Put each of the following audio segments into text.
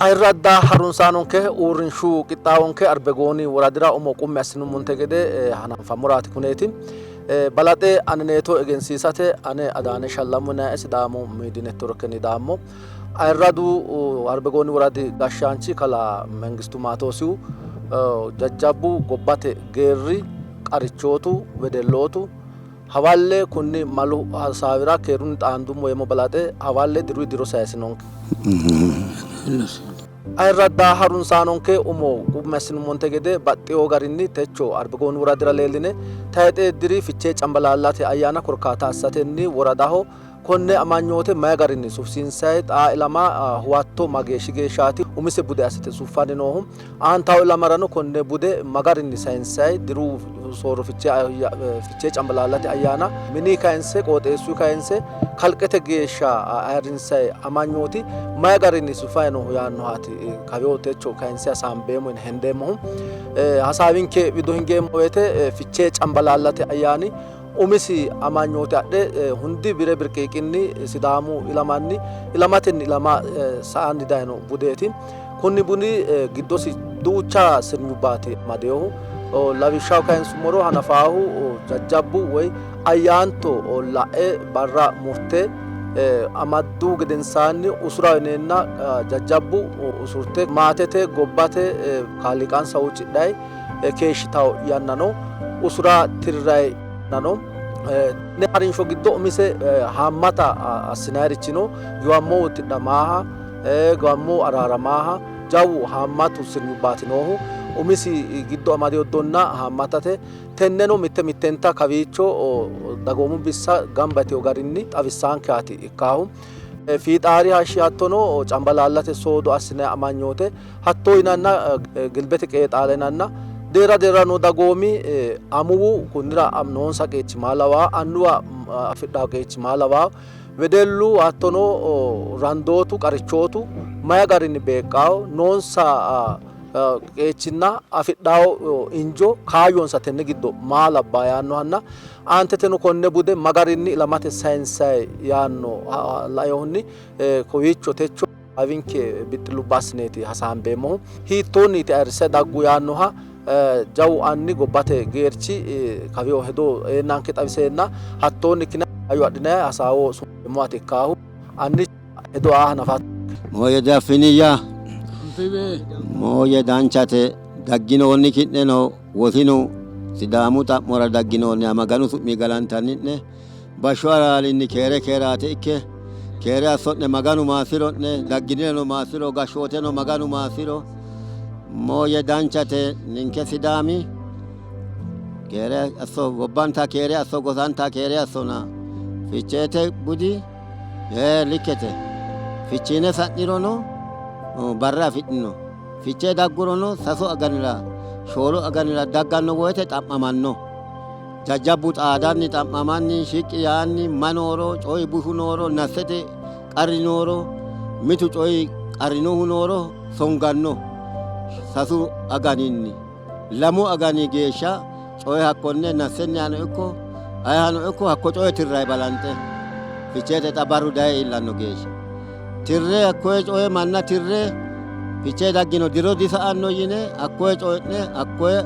Ayirradda harunsaanonke uurrinshu qixxaawonke Arbegooni woradira umo qummi assinummonte gede hananfammoraati kuneeti. Balaxe aneneeto egensiisate ane Adaane Shallammo yinannie Sidaamu Miidi Networkenni daammo. Ayirradu Arbegooni woradi gashshaanchi kalaa Mengistu Maatoosihu jajjabbu gobbate geerri qarichootu wedellootu Hawalle kunni malu hasaawira keerunni xaandummo yeemmo balaxe hawalle diruyi diro sayisinonke. Ayirradda harunsaanonke umo qummi assinummonte gede baxxeewo garinni techo Arbegooni woradira leelline tayixe diri Fichee Cambalaallate ayyaana korkaata assatenni woradaho Konne amanyoote may garinni sufisiinsanni? Xaa ilama huwatto mageeshshi geeshshaati umise bude assite suffanni noohu? Aantawo ilamarano konne bude ma garinni sayinsanni? Diru soorro Fichee Cambalaallate ayyaana mini kayinse qooxeessuyi kayinse kalqete geeshsha ayirrinsanni amanyooti may garinni sufanni nooho yaannohaati kawiyo techo kayinse hasaambeemmo yine hendeemmohu. Hasaawinke wido hingeemmo woyte Fichee Cambalaallate ayyaani Umisi amanyoote adhe hundi bire birqiiqinni Sidaamu ilamanni ilamatenni ilama sa''anni dayino budeeti. Kunni budi giddosi duucha sirnyubbaati amadinohu. Lawishshaho kayinsummoro hanafaahu jajjabbu woy ayyaanto la'e barra murte amaddu gedensaanni usura yineenna jajjabbu usurte maatete gobbate kaaliiqansa huuccidhanni keeshshitanno yanna no, usura tirranni yanna no. Tenne harinsho giddo umise haammata assinannirichi no. Giwammohu tidhamaaha, giwammohu araaramaaha, jawu haammatu sirnyubbaati noohu. Umisi giddo amadino donna haammatate. Tenneno mitte mittenta kawiicho dagoomu bissa gamba yitino garinni xawissaankehaati ikkaahu. Fiixaari hashshi hattono cambalaallate soodo assinanni amanyoote Hatto yinanna gilbete qeexaala yinanna deerra deerra noo dagoomi amuwu kunnira noonsa qeechi maa lawaa, annuwa afidhawo qeechi maa lawaa, wedellu hattono randootu qarichootu mayi garinni beeqqaawo, noonsa qeechinna afidhawo injo kaayyonsa tenne giddo maa labbaa yaannohanna aanteteno konne bude ma garinni ilamate sayinsayi yaanno lainohunni kowiicho techo Awinke bixxillubba assineeti hasaambeemmohu. Hiittoonniiti ayirrisse daggu yaannoha jawu anni gobbate geerchi kawiyo hedo eennanke xawiseenna hattoonni ikkine hayyo adhinayi hasaawo sumbeemmohati ikkaahu. Anni hedo aa hanafatto. Mooyye diaffiniyya? Mooyye danchate dagginoonni ki'neno wosinu Sidaamu xa'mora dagginoonniha Maganu su'mi galantanni'ne. Bashsho halaalinni keere keeraate ikke, keere asso'ne Maganu maassiro'ne, dagginireno maassiro, gashshooteno Maganu maassiro. Mooyye danchate ninke Sidaami keere asso, gobbanta keere asso, gosanta keere assona. Ficheete budi ee likkete. Fichiine sa'nirono barra afidhino. Fichee daggurono sasu aganira shoolu aganira dagganno woyte xa'mamanno. Jajjabbu xaadanni xa'mamanni shiqqi yaanni ma nooro, coyi bushu nooro, nassete qarri nooro, mitu coyi qarrinohu nooro songanno. Sasu aganinni lamu agani geeshsha coye hakkonne nassennihano ikko ayehano ikko hakko coye tirrayi balanxe Ficheete xa barru daye iillanno geeshsha tirre hakkoye coye manna tirre Fichee daggino diro disa'anno yine hakkoye coyi'ne hakkoye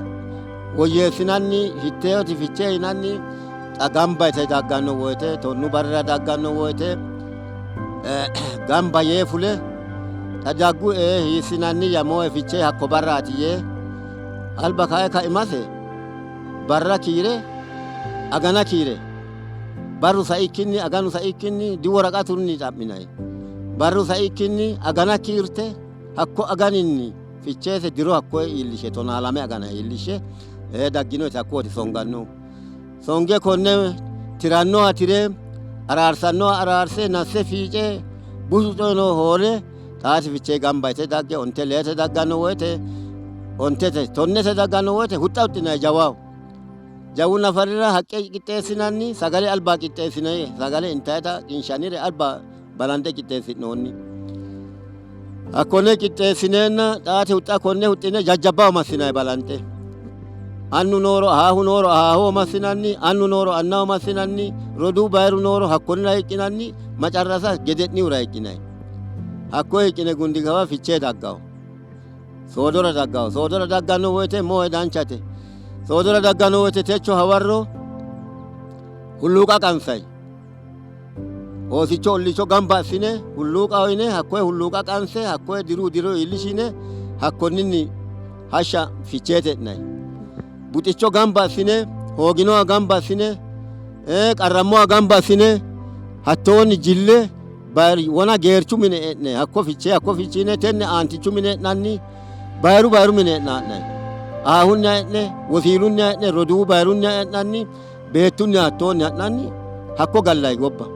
woyyeessinanni hitteeti Fichee yinanni xa gamba yite dagganno woyte tonnu barrira dagganno woyte gamba yee fule xa daggu ee hiissinanni yamoe Fichee hakko barraati yee alba kae kaimase barra kiire agana kiire barru saikkinni aganu saikkinni diworaqatunni xa'minay barru saikkinni agana kiirte hakko aganinni Ficheese diro hakkoye iillishe tonaalame agana iillishe dagginote hakkooti songannohu. Songe konne tirannoha tire araarsannoha araarse nasse fiice bushu coyino hoole xaati Fichee gamba yite dagge onte leete dagganno woyte ontete tonnete dagganno woyte huxxa huxxinanni jawaho. Jawu nafarira haqqe qixxeessinanni sagale alba qixxeessinanni sagale intayita qinshannire alba balanxe qixxeessi'noonni. Hakkonne qixxeessineenna xaate huxxa konne huxxine jajjabbaho massinanni balanxe. Annu nooro ahaahu nooro ahaahoho massinanni, annu nooro annaho massinanni, roduu bayiru nooro hakkonnira hiiqqinanni, macarrasa gede'nihura hiiqqinanni. Hakko hiiqqine gundi kawa Fichee daggawo. Soodora daggawo. Soodora dagganno woyte moohe danchate. Soodora dagganno woyte techo hawarro hulluuqa qansay. Oosicho ollicho gamba assine hulluuqaho yine hakkoye hulluuqa qanse hakkoye diru diro iillishine hakkonninni hashsha Ficheete e'nay. Buxicho gamba assine hooginoha gamba assine qarrammoha gamba assine hattoonni jille bayir wona geerchu mine e'ne hakko Fichee hakko fichiine tenne aantichu mine e'nanni bayiru bayiru mine e'na'nay. Aahunniha e'ne wosiilunniha e'ne roduu bayirunniha e'nanni beettunniha hattoonni ha'nanni hakko gallay gobba.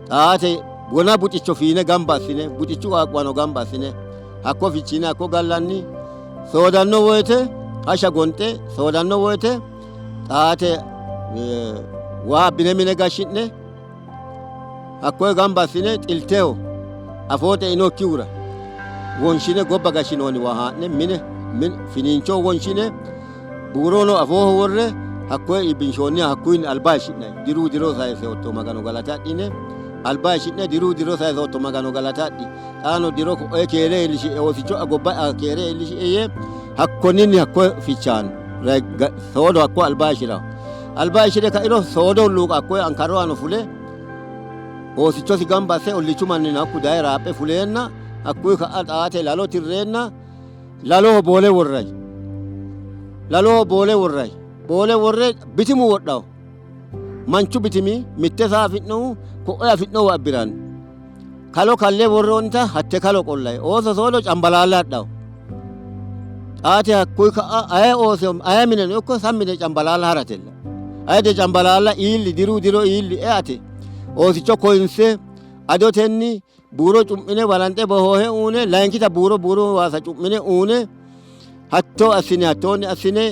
Xaate wona buxicho fiine gamba assine buxichu qaaqquwano gamba assine hakko fichiine hakko gallanni soodanno woyte hashsha gonxe soodanno woyte xaate waa abbine mine gashshi'ne hakkoye gamba assine xilteho afoo xeinokkihura wonshine gobba gashshinoonni waa haa'ne mine finiincho wonshine buurono afooho worre hakkoye iibbinshoonniha hakkuyinni alba hayishshi'nanni diru diro sayisootto Magano galata adhine alba hayishshi'ne diru diro sayisootto Magano galata adhi xaano diro koe keere iillishie oosicho'ya gobba'ya keere iillishie yee hakkonninni hakko fichaanno soodo hakko alba hayishshiraho alba hayishshire kairo soodo hulluuqa hakkoye ankarro aano fule oosichosi gamba asse olliichu mannino hakku daye raaphe fuleenna hakkuyi ka'a xaate lalo tirreenna laloho boole worray laloho boole worray boole worre bitimu wodhawo manchu bitimi mitte saa afi'nohu ko'e afi'nohu abbiranno kalo kalle worroonnita hatte kalo qollay ooso soodo cambalaalla hadhawo xaate hakkuyi ka'a aye ooso aye mineno ikko sammi yite cambalaalla haratella ayide cambalaalla iilli diru diro iilli eate oosicho koyinse adotenni buuro cu'mine balanxe bohoohe uune layinkita buuro buuro waasa cu'mine uune hatto assine hattoonni assine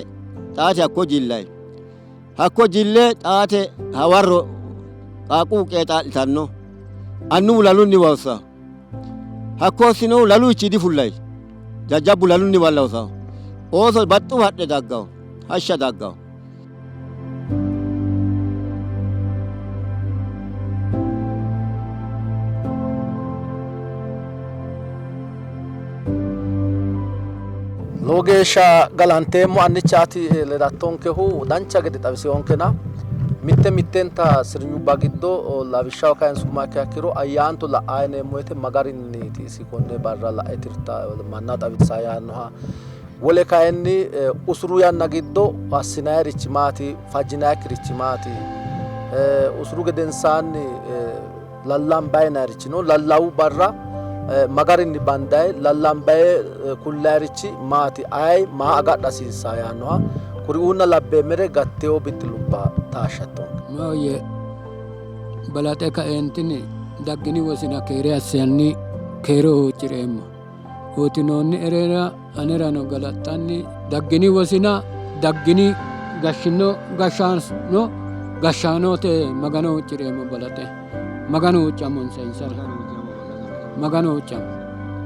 xaate hakko jillay hakko jille xaate hawarro qaaqqu qeexaa'litanno annuwu lalunniwa hossawo hakko hossinohu laluyichi difullay jajjabbu lalunniwalla hosawo ooso baxxu hadhe daggawo hashsha daggawo. Lowo geeshsha galanteemmo annichaati ledattonkehu dancha gede xawiseyonkena mitte mittenta sirnyubba giddo lawishshaho kayinsummoha ikkiha ikkiro ayyaanto la''a yineemmo woyte ma garinniiti isi konne barra la'e tirta manna xawisa yaannoha Wole kayinni usuru yanna giddo assinayirichi maati? Fajjinayikkirichi maati? Usuru gedensaanni lallambayi yinayirichi no. Lallawu barra ma garinni bandayi? Lallambayi kullayirichi maati? Ayi maa agadha hasiissaa yaannoha kuriuunna labbeemmere gattewo bixxilubba taashshattonke. Maahoyye balaxe kaeentini daggini wosina keere assanni keere huucci'reemmo. Uyitinoonnie anerano galaxxanni daggini wosina daggini gashshino gashshaano gashshaanote Magano huucci'reemmo balaxe Maganu huuccamonsa insara Maganu huuccamo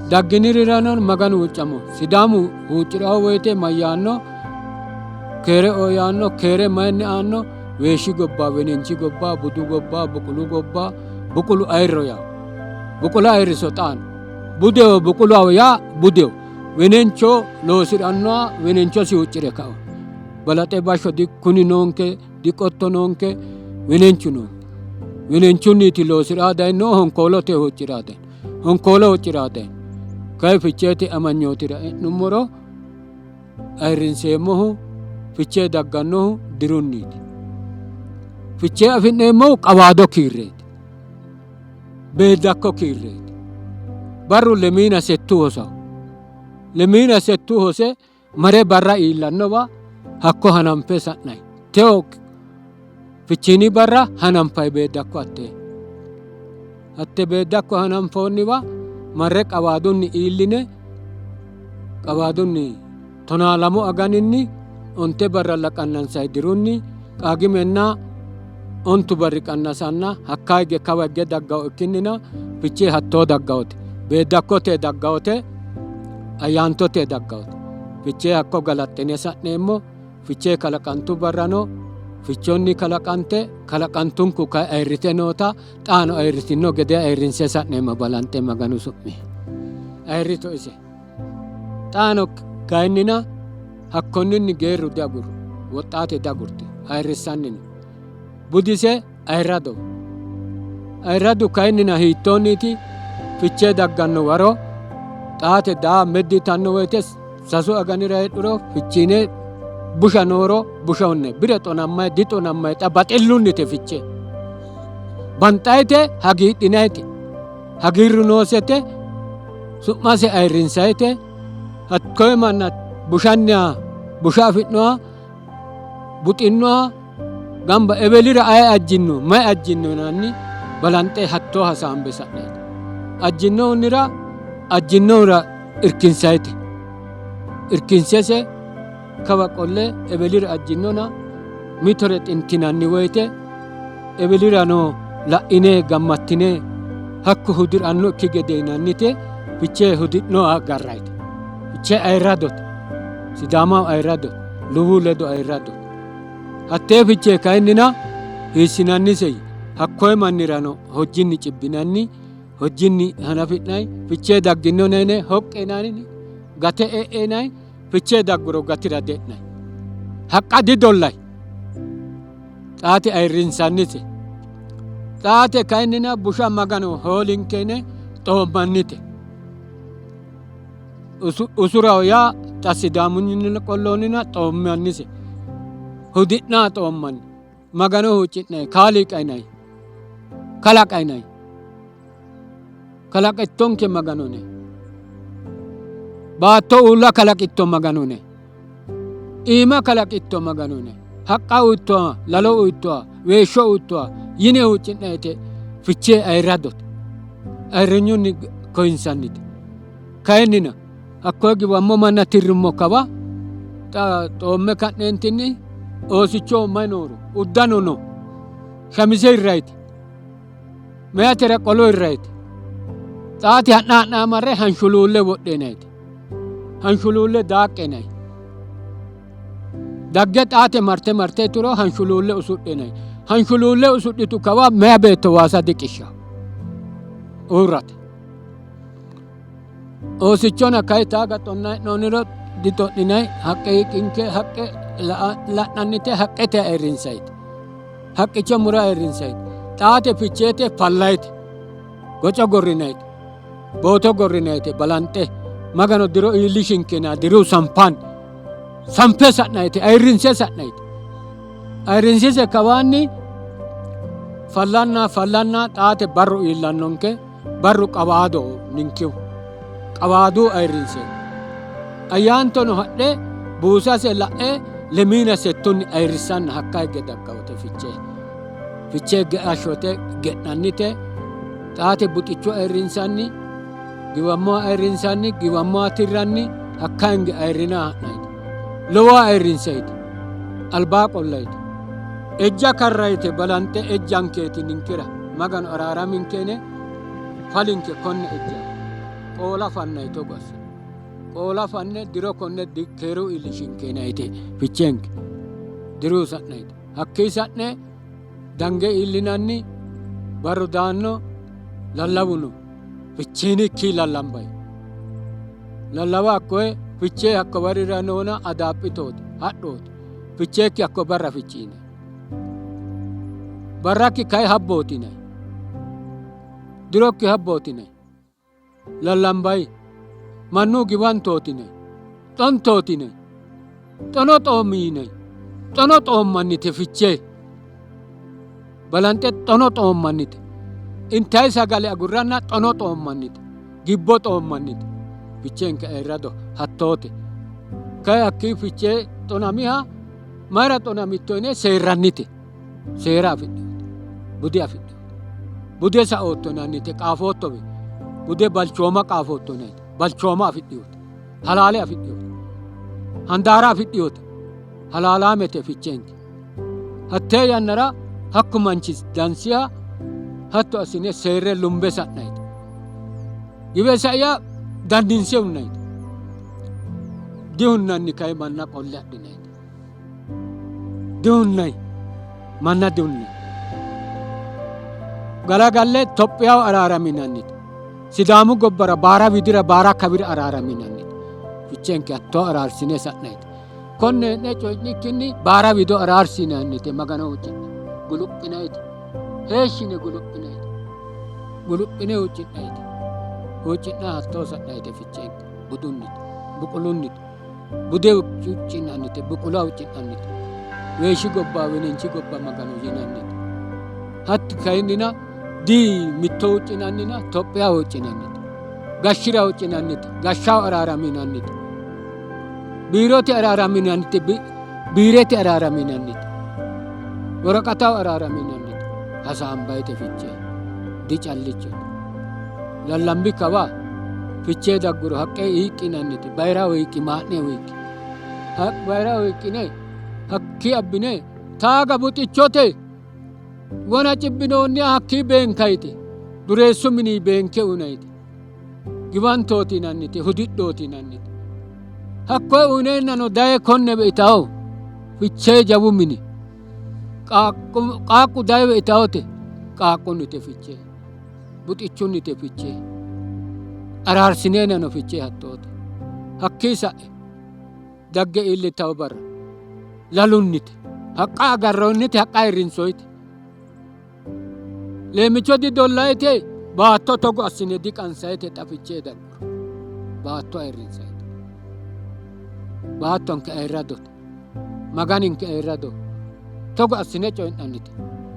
dagginirirano Maganu huuccamo Sidaamu huucci'ranno woyite mayyaanno keere oo yaanno keere mayinni aanno weeshshi gobba wenenchi gobba budu gobba buqulu gobba buqulu ayirro yawo buqula ayirriso xaano Budeho buqulaho yaa budeho. Wenencho loosi'rannoha wenenchosi huucci're kao. Balaxe bashsho kuni noonke, diqotto noonke, wenenchu noonke. Wenenchunniiti loosi'ra dayinohu honkoolote huucci'ra dayino. Honkoolo huucci'ra dayino. Kayi Ficheete amanyootira e'nummoro ayirrinseemmohu Fichee daggannohu dirunniiti. Fichee afi'neemmohu qawaado kiirreeti. Beeddakko kiirreeti. Barru lemiina settu hosawo. Lemiina settu hose mare barra iillannowa hakko hananfe sa'nay. Tewo Fichiini barra hananfay beeddakko hattee. Hatte beeddakko hananfoonniwa marre qawaadunni iilline qawaadunni tonaa lamu aganinni onte barralla qannansay dirunni qaagimenna ontu barri qannasanna hakkaa higge kawa higge daggawo ikkinnina Fichee hattoo daggawote. Beeddakkote daggawote, ayyaantote daggawote. Fichee hakko galaxxine sa'neemmo. Fichee kalaqantu barrano fichonni kalaqante kalaqantunku kay ayirrite noota xaano ayirritino gede ayirrinse sa'neemmo balanxe Maganu su'mi. Ayirrito ise. Xaano kayinnina hakkonninni geerru diaguru, woxxaate diagurte ayirrissanni no. Budise ayirradoho. Ayirradu kayinnina hiittoonniiti Fichee dagganno waro xaate daa meddi yitanno woyite sasu aganira heedhuro fichiine busha nooro busha hunne bire xonammayi dixonammayi xa baxillunnite fichee banxayite hagiidhinayite hagiirru noosete su'mase ayirrinsayite hakkoye manna bushanniha busha afi'noha buxinnoha gamba ewelira aye ajjinno mayi ajjinno yinanni balanxe hattoo hasaambe sa'nayite ajjinnohunnira ajjinnohura irkinsayite irkinsese kawa qolle ewelira ajjinnona mitore xintinanni woyite ewelirano la'ine gammattine hakku hudi'rannokki gede yinannite fichee hudi'noha garrayite fichee ayirradote Sidaamaho ayirradote luwu ledo ayirradote hattee fichee kayinnina hiissinannise hakkoye mannirano hojjinni cibbinanni hojjinni hanafi'nanni fichee dagginona yine hoqqe yinanni gate e'e yinanni fichee dagguro gatira de'nanni haqqa didollayi xaate ayirrinsannite xaate kayinnina busha magano hoolinke yine xoommannite usuraho yaa xa sidaamunni qolloonnina xoommannise hudi'naa xoommanni magano huucci'nanni kaaliiqa yinanni kalaqa yinanni kalaqittonke magano ne baatto uulla kalaqitto magano ne iima kalaqitto magano ne haqqa uyittoha lalo uyittoha weeshsho uyittoha yine huucci'nayite fichee ayirradote ayirrinyunni koyinsannite kayinnina hakkoye giwammo manna tirrummo kawa xa xoomme ka'neentinni oosicho mayi nooro uddano no shamise hirrayite meyatera qolo hirrayite xaati ha'na ha'na marre hanshuluulle wodhenayite hanshuluulle daaqqenay dagge xaate marte marte turo hanshuluulle usudhenay hanshuluulle usudhitu kawa meya beetto waasa diqishsha uurrate Oosichona kayi taaga xonna hee'noonniro dixo'ninay haqqe hiiqqinke haqqe la'nannite haqqete ayirrinsayite haqqicho mura ayirrinsayite xaate ficheete fallayite goco gorrinayite booto gorrinayite balanxe magano diro iillishinkena diru sanfan sanfe sa'nayite ayirrinse sa'nayite ayirrinsise kawaanni fallanna fallanna xaate barru iillannonke Barru qawaadoho ninkehu. Qawaadu ayirrinseemmo. Ayyaantono hadhe buusase la'e lemiina settunni ayirrissanna hakka higge daggawote fichee. Fichee ge'ashote ge'nannite xaate buxicho ayirrinsanni giwammoha ayirrinsanni giwammoha tirranni hakka hinge ayirrina ha'nayite. Lowoha ayirrinsayite. Albaa qollayite. Ejja karrayite balanxe ejjankeeti ninkera. Maganu araaraminke yine falinke konne ejja qoola fannay togo assine qoola fanne diro konne keeru iillishinke yinayite fichenke diru sa'nayite hakkii sa'ne dange iillinanni barru daanno lallawu no fichiinikki lallambay lallawa hakkoye fichee hakko barrira noona adaaphitooti hadhooti ficheekki hakko barra fichiine Barrakki kayi habbooti yinanni. Dirokki habbooti yinanni. Lallambayi. Mannu giwantooti yinanni. Xontooti yinanni. Xono xoommi yinanni. Xono xoommannite fichee. Balanxe xono xoommannite. Intayi sagale agurranna xono xoommannite. Gibbo xoommannite. Ficheenke ayirrado hattoote. Kayi hakkii fichee xonamiha Mayira xonamitto yine seerrannite. Seera afidhinote. Bude afidhinote. Bude saootto yinannite qaafoottowe. Bude balchooma qaafootto yinannite. Balchooma afidhinote. Halaale afidhinote. Handaara afidhinote. Halaalaamete fichenke. Hattee yannara hakku manchi dansiha hatto assine seerre lumbe sa'nayite. Giwe saiya dandinse hunnayite. Dihunnanni kayi manna qolle adhinayite. Dihunnay manna dihunnay. Galagalle Tophiyaho araaraminannite. Sidaamu gobbara baara widira baara kawira araaraminannite. Ficheenke hattoo araarsine sa'nayite. Konne hee'ne coyi'nikkinni baara wido araarsinannite Magano huucci'ne guluphinayite. Heeshshine guluphinayite. Guluphine huucci'nayite. Huucci'na hattoo sa'nayite ficheenke budunnite buqulunnite. Bude huucci'nannite buqula huucci'nannite. Weeshshi gobba wenenchi gobba Magano yinannite. Hatti kayinnina di mitto huuccinannina Tophiya huuccinannite. Gashshira huuccinannite. Gashshaho araaraminannite. Biirote araaraminannite. Biirete araaraminannite. Woraqataho araaraminannite. Hasaambayite fichee di callichote. Lallambi kawa fichee dagguro haqqe hiiqqinannite. Bayira hiiqqi maa'ne hiiqqi. Bayira hiiqqine hakki abbine taaga buxichote Wona cibbinoonniha hakkii beenkayite, dureessu mini beenke uyinayite, giwantooti yinannite, hudidhooti yinannite. Hakkoye uyineennano daye konne itaho fichee jawu mini qaaqqu daye itahote qaaqqunnite fichee buxichunnite fichee araarsineennano fichee hattoote. Hakkii sa'e dagge iillitawo barra lalunnite haqqa agarroonnite haqqa ayirrinsoyite leemmicho didollayite baatto togo assine diqansayite xafichee dagguro baatto ayirrinsayite baattonke ayirradote maganinke ayirrado togo assine coyi'nannite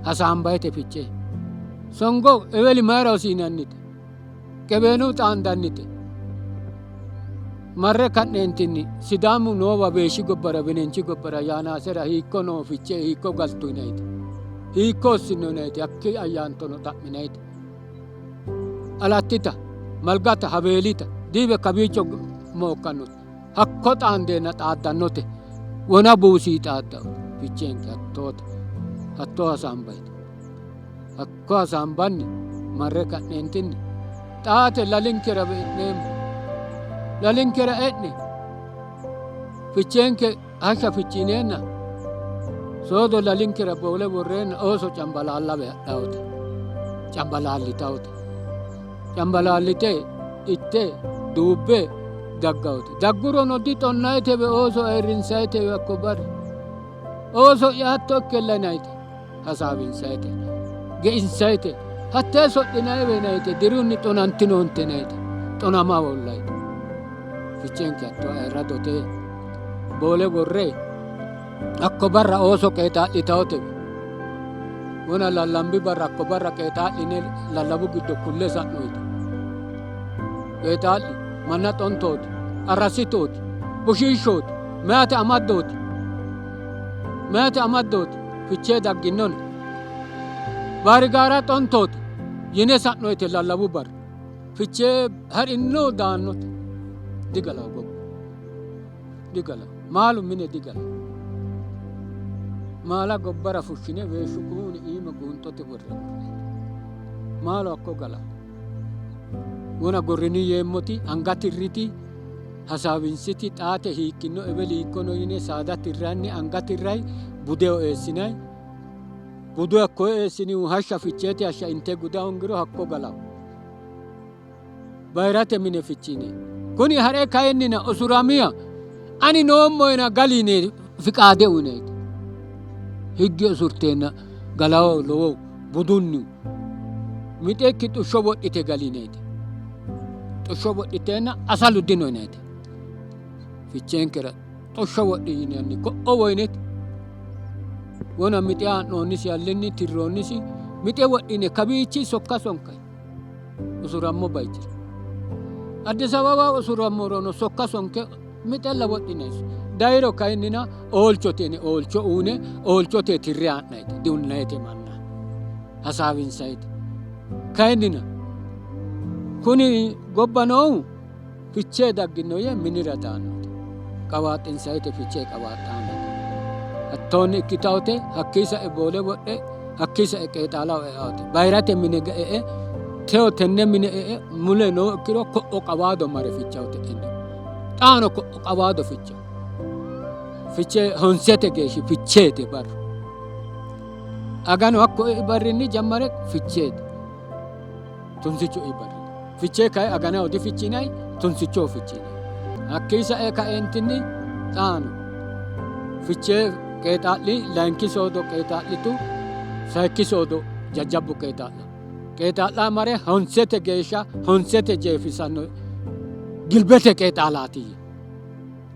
hasaambayite fichee songo eweli mayira hosiinannite Qebeenu xaandannite. Marre ka'neentinni Sidaamu noowa Weeshshi gobbara Wenenchi gobbara Yaanaasera hiikko noo Fichee hiikko galtu yinayite. Hiikko hossino yinayite hakkii ayyaantono xa'minayite. Alattita, Malgata, Haweelita diiwe kawiicho mookkannote. Hakko xaandeenna xaaddannote. Wona buusii xaaddaote. Ficheenke hattoote. Hattoo hasaambayite. Hakko hasaambanni marre ka'neentinni xaate lalinkera e'neemmo. Lalinkera e'ne ficheenke hashsha fichiineenna soodo lalinkera boole worreenna ooso cambalaallawe hadhawote. Cambalaallitawote. Cambalaallite itte duubbe daggawote. Daggurono dixonnayitewe ooso ayirrinsayitewe hakko barri. Ooso'ya hatto ikkella yinayite. Hasaawinsayite, geinsayite, hattee sodhinayiwe yinayite, dirunni xonantinoonte yinayite, xonama hoollayite. Ficheenke hatto ayirradote boole worre hakko barra ooso qeexaa'litawote. Wona lallambi barra hakko barra qeexaa'line lallawu giddo kulle sa'noyite. Qeexaa'li manna xontooti, arrassitooti, bushiishshooti, meyate amaddooti. Meyate amaddooti. Fichee dagginnona baarigaara xontooti yine sa'noyite lallawu barra Fichee ha'rinno daannote digalawo gobba digalawo maalu mine digalawo maala gobbara fushshine weeshshu kuuni iima guunxote worre maalu hakko galawo wona gorrini yeemmoti anga tirriti hasaawinsiti xaate hiikkinno eweli hiikkono yine saada tirranni anga tirray budeho eessinay budu hakko eessinihu hashsha ficheete hashsha inte guda hongiro hakko galawo bayrate mine fichine kuni hare kayinnina usuramiya ani noommoyina galine fiqaade uyinayte higge usurteenna galawo lowo budunni mixekki xushsho wodhite galinayte xushsho wodhiteenna asalu dino yinayte ficheenkera xushsho wodhi yinanni ko'o woyinete wona mixe haa'noonnisi hallinni tirroonnisi mixe wodhine kawiichi sokka sonkay usurammo bayichira Addis Ababa usurammorono sokka sonke mixella wodhinaysi dayiro kayinnina oolchote yine oolcho uune oolchote tirre haa'nayte diunnayte manna hasaawinsayte kayinnina kuni gobba noohu fichee daggino yee minira daannote qawaaxxinsayte fichee qawaaxxaanote hattoonni ikkitawote hakkii sae boole wodhe hakkii sae qeexaalaho eawote bayrate mine e'e teyo tenne mine e'e mule noo ikkiro ko'o qawaado mare fichawote enne xaano ko'o qawaado fichawo fichee honsete geeshshi ficheete barru aganu hakko ei barrinni jammare ficheete tunsichu ei barrinni. Fichee kay aganaho difichiinay, tunsichoho fichiinay. Hakkii sae kaeentinni xaano Fichee qeexaa'li layinki soodo qeexaa'litu, sayikki soodo jajjabbu qeexaa'la. Qeexaa'la mare honsete geeshsha honsete jeefisanno gilbete qeexaalaati.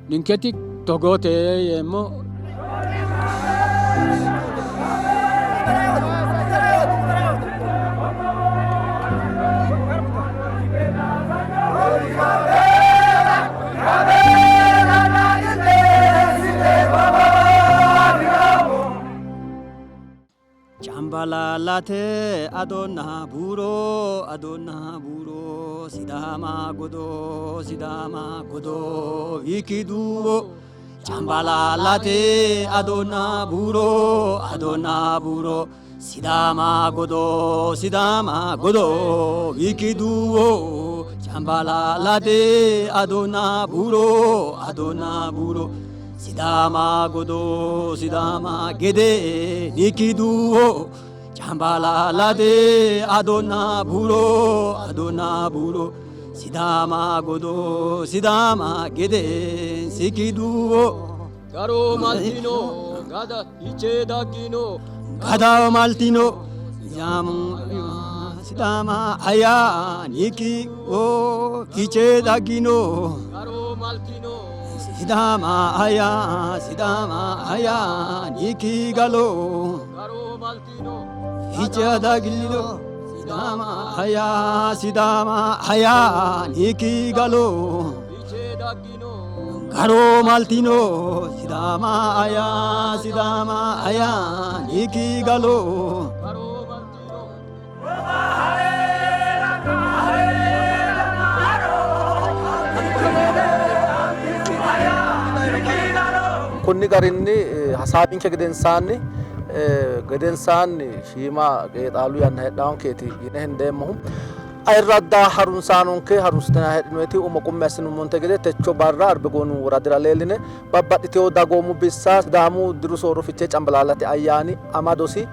Ninketi togoote yeemmo. Cambalaalate adonna buuro adonna buuro Sidaama godo Sidaama godo wikiduwo Cambalaalate adonna buuro adonna buuro Sidaama godo Sidaama godo wikiduwo Cambalaalate adonna buuro adonna buuro Sidaama godo Sidaama gede nikiduwo Cambalaalate adonna buuro adonna buuro Sidaama godo Sidaama gede sikiduwo Garo maltino gada Fichee daggino Gada maltino Sidaama aya niki o Fichee daggino Garo maltino Sidaama aya Sidaama aya niki galo Garo maltino Fichee daggino Sidaama aya Sidaama aya niki galo Fichee daggino Garo maltino Sidaama aya Sidaama aya niki galo Garo maltino Konni garinni hasaawinke gedensaanni gedensaanni shiima qeexaalu yanna heedhaankeeti yine hendeemmohu. Ayirradda harunsaanonke harunsitinanni heedhinoyeti umo qummi assinummonte gede techo barra Arbegoonu woradira leelline babbaxxitewo dagoomu bissa Sidaamu diru soorro Fichee Cambalaallate ayyaani amadosi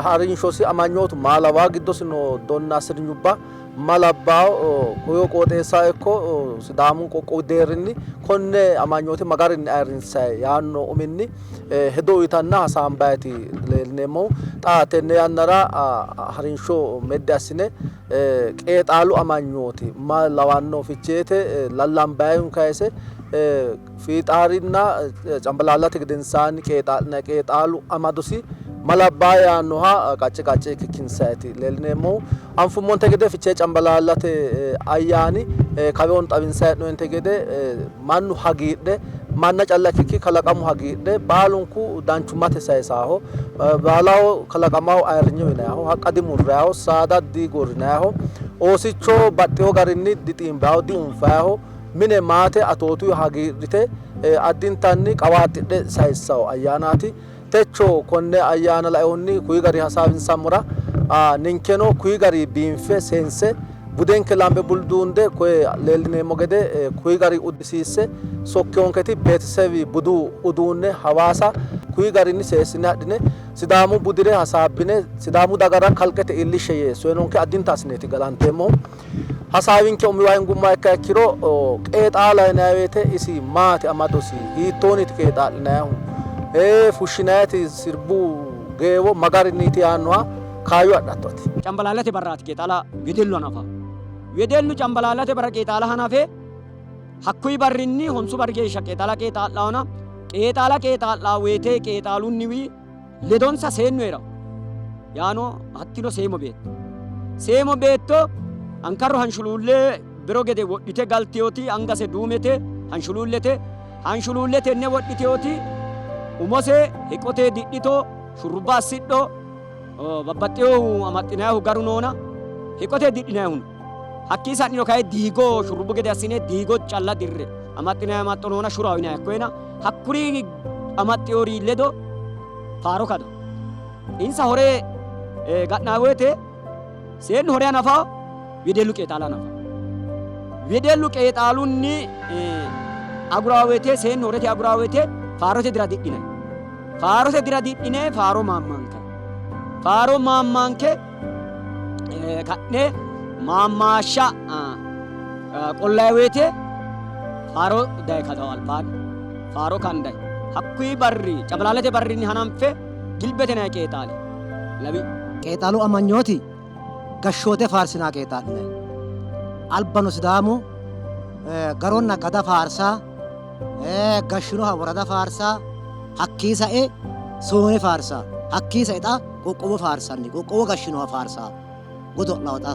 harinshosi amanyootu maa lawaa giddosi noo donna sirnyubba ma labbawo koyo qooxeessaho ikko Sidaamu qoqqowi deerrinni konne amanyoote ma garinni ayirrinsayi yaanno uminni hedo uyitanna hasaambayiti leellineemmohu. Xa tenne yannara harinsho meddi assine qeexaalu amanyooti ma lawanno Ficheete lallambayihunni kayise fiixaarinna Cambalaallate gedensaanni qeexaa'linanni qeexaalu amadosi ma labbaa yaannoha qacce qacce kikkinsayiti leellineemmohu. Anfummonte gede Fichee Cambalaallate ayyaani kawiyono xawinsayi hee'noonte gede mannu hagiidhe manna calla ikkikki kalaqamu hagiidhe baalunku danchummate sayisaaho. Baalaho kalaqamaho ayirrinye uyinayiho, haqqa dimurrayiho, saada digorrinayiho, oosicho baxxewo garinni dixiimbayiho, diunfayiho. Mine maate atootuyi hagiidhite addintanni qawaaxxidhe sayissawo ayyaanaati. Techo konne ayyaana lainohunni kuyi gari hasaawinsammora ninkeno kuyi gari biinfe seense budenke lambe bulduunde koye leellineemmo gede kuyi gari uddisiisse sokkeyonketi beetesebi budu uduunne Hawaasa kuyi garinni seessine adhine Sidaamu budire hasaabbine Sidaamu dagara kalqete iillishshe yee soyinonke addinta assineeti galanteemmohu. Hasaawinke umiwa hingummoha ikkiha ikkiro qeexaala yinanni woyte isi maati amadosi, hiittoonniiti qeexaa'linannihu, fushshinanniti sirbu geewo ma garinniiti yaannoha kaayyo adhatto ati. Cambalaallate barraati qeexaala wedellu hanafa. Wedellu cambalaallate barra qeexaala hanafe hakkuyi barrinni honsu barri geeshsha qeexaala qeexaa'laona qeexaala qeexaa'laa woyte qeexaalunniwi ledonsa seennu hee'ranno. Yaano hattino seemo beetto. Seemo beetto ankarro hanshuluulle biro gede wodhite galteyoti angase duumete hanshuluullete. Hanshuluulle tenne wodhiteyoti umose heqote didhito shurrubba assidho babbaxxeyohu amaxxinayihu garu noona heqote didhinayihu no. Hakkii sa'niro kayi diigo shurrubbu gede assine diigo calla dirre amaxxinayi amaxxo noona shuraho yinayi hakkoyena hakkuri amaxxeyori ledo faaro kada. Insa hore ga'naa woyte seennu hore hanafa, wedellu qeexaala hanafa. Wedellu qeexaalunni aguraa woyte seennu horete aguraa woyte faarote dira didhinanni. Faarote dira didhine faaro maammaankanni. Faaro maammaanke ka'ne Maammaashsha qollayi woyte faaro dayi kadawo albaanni faaro kandayi hakkuyi barri Cambalaalate barrinni hananfe Gilbete yinanni qeexaali lawi. Qeexaalu amanyooti gashshoote faarsinaa qeexaa'linanni. Albano Sidaamu garonna gada faarsa, gashshinoha worada faarsa, hakkii sae soone faarsa, hakkii sae xa qoqqowo faarsanni, qoqqowo gashshinoha faarsa godo'lawo xa.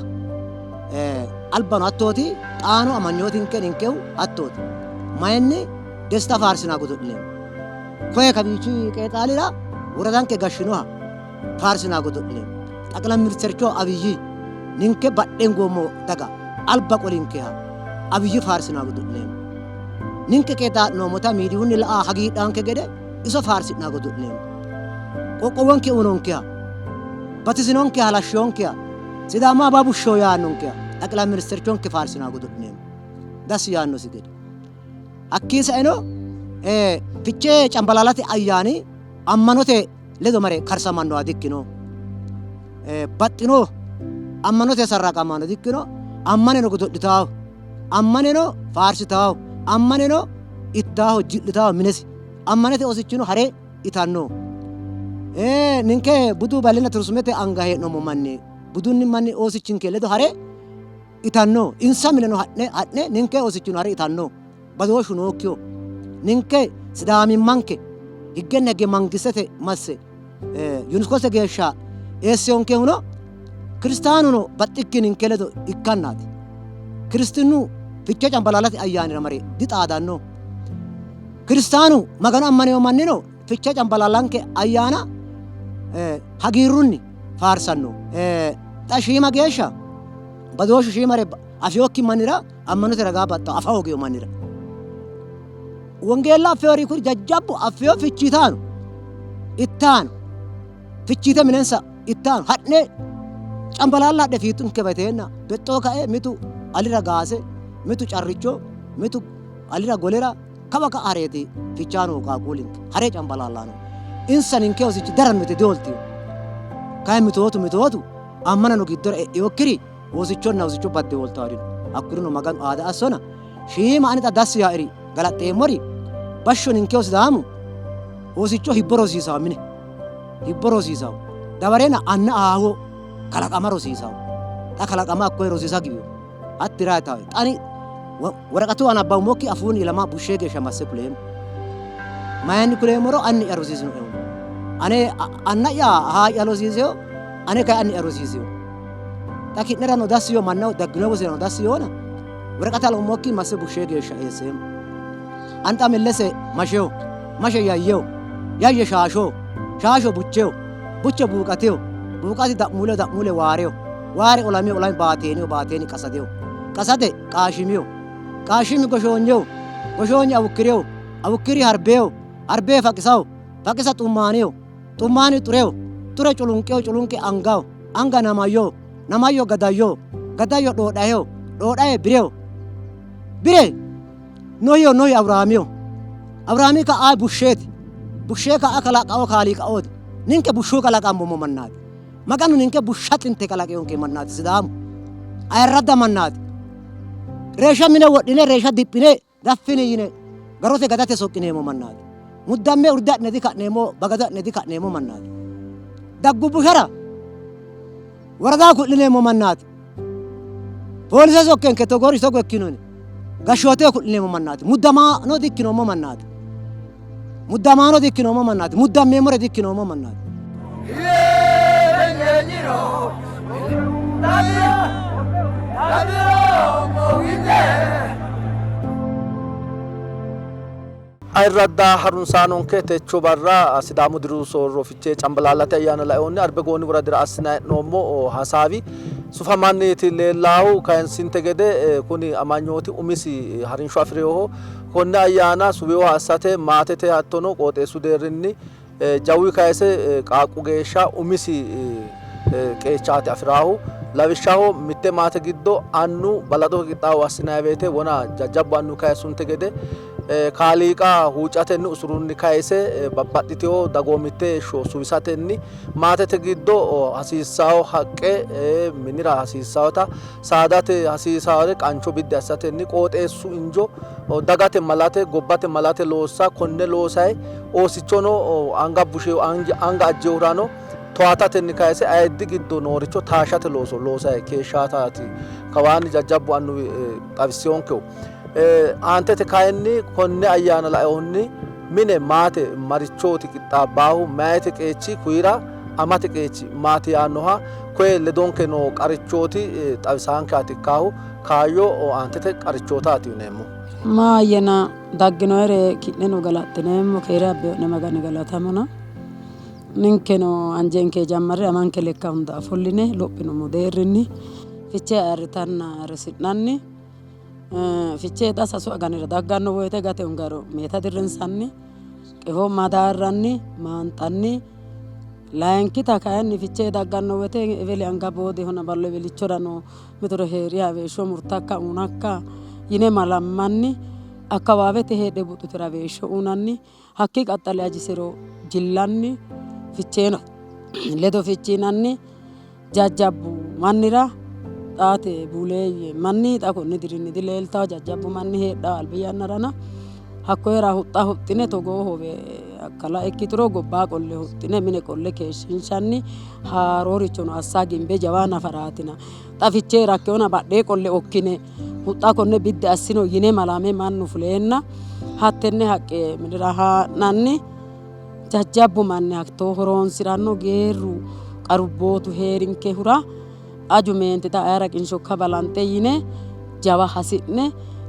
Albano hattooti, xaano amanyootinke ninkehu hattooti. Mayinni desta faarsinaa godo'lineemmo. Koye kawiichi qeexaalira woradanke gashshinoha faarsinaa godo'lineemmo. Xaqilay ministericho Abiyi ninke badhengoommo daga alba qolinkeha Abiyi faarsinaa godo'lineemmo. Ninke qeexaa'noommota miidiyunni la'a hagiidhaanke gede iso faarsi'naa godo'lineemmo. Qoqqowonke uyinonkeha, batisinonkeha, halashshiyonkeha, Sidaamu ababushsho yaannonkeha xaqilay ministerichonke faarsinaa godo'lineemmo. Dassi yaannosi gede. Hakkii saeno Fichee Cambalaalate ayyaani ammanote ledo mare karsamannoha dikkino. Baxxino ammanote sarraaqamanno dikkino. Ammaneno godo'litaaho, ammaneno faarsitaaho, ammaneno ittaaho, ji'litaaho minesi. Ammanete oosichino hare itanno. Ninke budu ballinna turizimete anga hee'noommo manni budunni manni oosichinke ledo hare itanno. Insa mineno ha'ne ha'ne ninke oosichino hare itanno. Badooshshu nookkiho. Ninke Sidaamimmanke higgenna higge mangistete masse UNESCOte geeshsha eessiyonkehuno kiristaanuno baxxikki ninke ledo ikkannaati. Kiristinnu Fichee Cambalaalate ayyaanira mare dixaadanno. Kiristaanu Magano ammanino mannino Fichee Cambalaalanke ayyaana hagiirrunni faarsanno. Xa shiima geeshsha badooshshu shiimare afiyokki mannira ammanote ragaa baxxawo afa hoogiyo mannira. Wongeella affiyori kuri jajjabbu affiyo fichiitaano ittaano fichiite minensa ittaano ha'ne cambalaalla hadhe fiixunke bateenna bexxoo kae mitu alira gaase mitu carricho mitu alira golera kawa ka'a hareeti fichaano qaaqquulinke hare cambalaallaano insa ninke hosichi darannote dioltiyo kayi mitootu mitootu ammanano giddora e'inokkiri Oosichonna oosicho badde hooltaari no. Hakkurino Maganu aada assona. Shiima ani xa dassi yaaeri galaxxeemmori bashsho ninkeho Sidaamu oosicho hibbo rosiisawo mine hibbo rosiisawo dawarena anna ahaaho kalaqama rosiisawo. Xa kalaqama hakkoye rosiisa giwiyo. Hatti raatawe. Xa ani woraqatu aana nabbawummokki afuunni ilama bushshee geeshsha masse kuleemmo. Mayinni kuleemmoro anni'ya rosiisinoehu. Ane anna'ya ahaa'ya rosiiseyo ane kayi anni'ya rosiiseyo. Xa ki'nerano dassi yoo mannaho daggino gosirano dassi yoona woraqata laummokki masse bushshee geeshsha eesseemmo. Ani xa Mellese masheho, mashe yayyeho, yayye shaashoho, shaasho bucheho, buche buuqateho, buuqati da'muuleho, da'muule waareho, waare olamiho, olami baateeniho, baateeni qasadeho, qasade qaashimiho, qaashimi goshoonyeho, goshoonye awukkireho, awukkiri harbeho, harbe faqisaho, faqisa xummaaniho, Xummaani xureho, xure culunqeho, culunqe angaho, anga namayyoho, namayyo gadayyoho, gadayyo dhoodhaheho, dhoodhahe bireho, bire Nohiho, Nohi Abiraamiho, Abiraami ka'a bushsheeti, bushshee ka'a kalaqaho Kaaliiqaooti. Ninke bushshuu kalaqammoommo mannaati. Maganu ninke bushsha xinte kalaqeyonke mannaati. Sidaamu ayirradda mannaati. Reeshsha mine wodhine reeshsha diphine Daffini yine garote gadate soqqineemmo mannaati. Muddamme urde adhine dika'neemmo, bagado adhine dika'neemmo mannaati. Daggu bushara woradaho ku'lineemmo mannaati. Poolise sokkenke togoori togo ikkino yine gashshooteho ku'lineemmo mannaati. Muddamaano dikkinoommo mannaati. Muddamaano dikkinoommo mannaati. Muddammeemmore dikkinoommo mannaati. Ayirradda harunsaanonke techo barra Sidaamu diru soorro fichee Cambalaallate ayyaana lainohunni Arbegooni woradira assinanni hee'noommo hasaawi sufamanniiti leellaahu. Kayinsinte gede kuni amanyooti umisi harinsho afi'rinoho. Konne ayyaana suwinoha assate maatete hattono qooxeessu deerrinni Jawuyi kayise qaaqqu geeshsha umisi qeechaati afi'raahu. Lawishshaho mitte maate giddo annu balaxote qixxaawo assinanni woyte wona jajjabbu annuwi kayissunte gede Kaaliiqa huuccatenni usurunni kayise babbaxxitino dagoomitte heeshsho suwisatenni maatete giddo hasiissawo haqqe minira hasiissawota saadate hasiisawore qancho biddi assatenni qooxeessu injo dagate malate gobbate malate loossa konne loosay oosichono anga bushe anga ajjehurano towaatatenni kayise ayiddi giddo nooricho taashate looso loosay keeshshaataati kawaanni jajjabbu annuwi xawissinonkehu. Aantete kayinni konne ayyaana lainohunni mine maate marichooti qixxaabbaahu mayete qeechi kuyira amate qeechi maati yaannoha koye ledonke noo qarichooti xawisaankeati ikkaahu kaayyo aantete qarichootaati yineemmo. Maayyena dagginoyere ki'neno galaxxineemmo, keere abbeyo'ne Magani galatamona. Ninkeno anjenke jammarre amanke lekka hunda ofolline lophinummo deerrinni Fichee ayirritanna ayirrisi'nanni Fichee xa sasu aganira dagganno woyte gate ungaro meeta dirrinsanni, qefo madaarranni, maanxanni. Layinkita kayinni Fichee dagganno woyte eweli anga boodehona ballo ewelichorano mitore hee'riha weeshsho murtakka uunakka yine malammanni. Akkawaawete heedhe buxxutira weeshsho uunanni. Hakkii qaxxale ajisero jillanni, Ficheeno ledo fichiinanni. Jajjabbu mannira xaate buleeyye manni xa konni dirinni dileeltawo jajjabbu manni heedhawo albi yannarana hakkoyera huxxa huxxine togoo hoowe akkala ikkituro gobbaa qolle huxxine mine qolle keeshshiinshanni haaroorichono assa gimbe jawa nafaraatina xa fichee rakkewona badhee qolle okkine huxxa konne biddi assino yine malame mannu fuleenna hattenne haqqe minira haa'nanni Jajjabbu manni hattoo horoonsi'ranno, geerru qarubbootu hee'rinkehura aju meenti xa ayera qinshokka balanxe yine jawa hasi'ne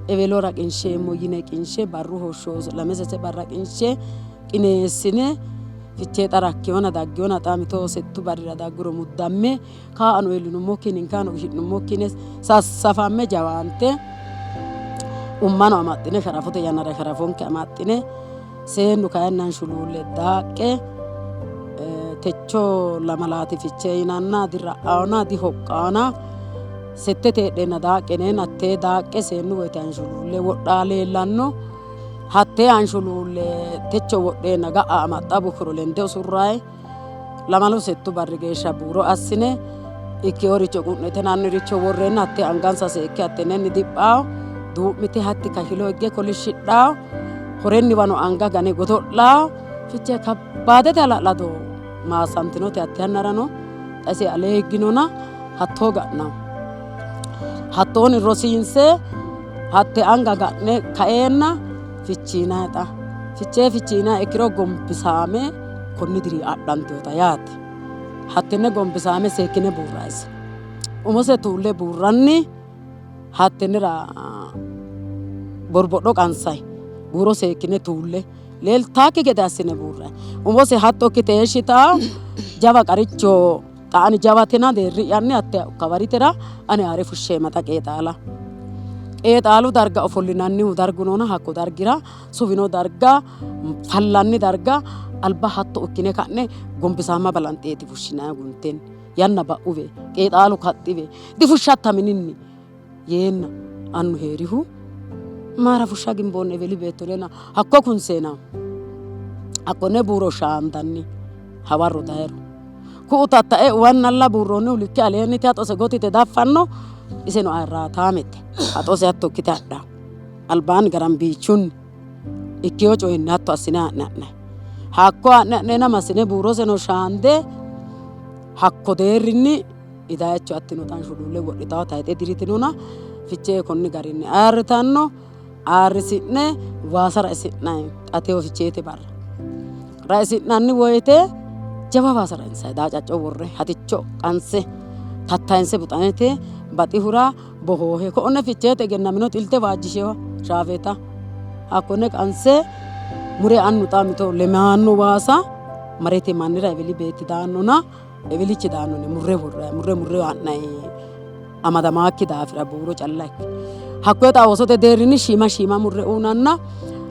ewelo raqinsheemmo yine qinshe barru hoshsho lame sase barra qinshe qineessine fichee xa rakkewona daggewona xa mito settu barrira dagguro muddamme kaano iillinummokki ninkano qishi'nummokki yine sassafamme jawaante ummano amaxxine sharafote yannara sharafonke amaxxine Seennu kayinni hanshuluulle daaqqe techo lamalaati fichee yinanna dira'aona dihoqqaona settete heedheenna daaqqe yineenna hattee daaqqe seennu woyte hanshuluulle wodhaa leellanno. Hattee hanshuluulle techo wodheenna ga'a amaxxa bukkuro lende usurrayi lamalu settu barri geeshsha buuro assine ikkeworicho qu'nitenanniricho worreenna hatte angansa seekke hattenenni diphawo duu'mite hatti kashilo higge kolishshidhawo horenniwano anga gane godo'lawo fichee kabbaadete hala'lado maassantinote hatte yannarano xa ise alee higginona hattoo ga'nawo hattoonni rosiinse hatte anga ga'ne kaeenna fichiinanni xa fichee fichiinanni ikkiro gombisaame konni diri adhantinota yaate. Hattenne gombisaame seekkine buurrayise. Umose tuulle buurranni hattennera borbodho qansayi buuro seekkine tuulle leeltaakki gede assine buurrayi. Umose hatto ikkite heeshshitaa jawa qaricho xa ani jawatina deerri'yanni hatte kawaritera ani haare fushsheema xa qeexaala. Qeexaalu darga ofollinannihu dargu noona hakko dargira suwino darga fallanni darga alba hatto ikkine ka'ne gombisaamma balanxeeti fushshinanni guntenni yanna ba'uwe qeexaalu kaxxiwe difushshatta mininni yeenna annu heerihu maara fushsha gimboonni eweli beetto lena hakko kunseena hakkonne buuro shaandanni hawarro dayro ku'u tattae uwannalla buurroonnihu likke aleenniti haxose gotite daffanno iseno ayirraataamete haxose hatto ikkite hadhanno albaanni garambiichunni ikkeyo coyinni hatto assine haa'ne ha'nanni. Hakko haa'ne ha'neenna massine buuroseno shaande hakko deerrinni idayicho hattino xanshuluulle wodhitawo tayixe diritinona fichee konni garinni ayirritanno. Ayirrisi'ne waasa raisi'nanni xateyo ficheete barra. Raisi'nanni woyite jawa waasa rainsanni daacacco worre haticho qanse tattayinse buxanete baxihura bohoohe ko'onne ficheete egennamino xilte waajjishewa shaafeeta hakkonne qanse mure annu xa mito lemaanno waasa marete mannira eweli beetti daannona ewelichi daannone murre worrayi murre murre ha'nayi amadamaakki daafira buuro calla ikke hakkoye xa oosote deerrinni shiima shiima murre uunanna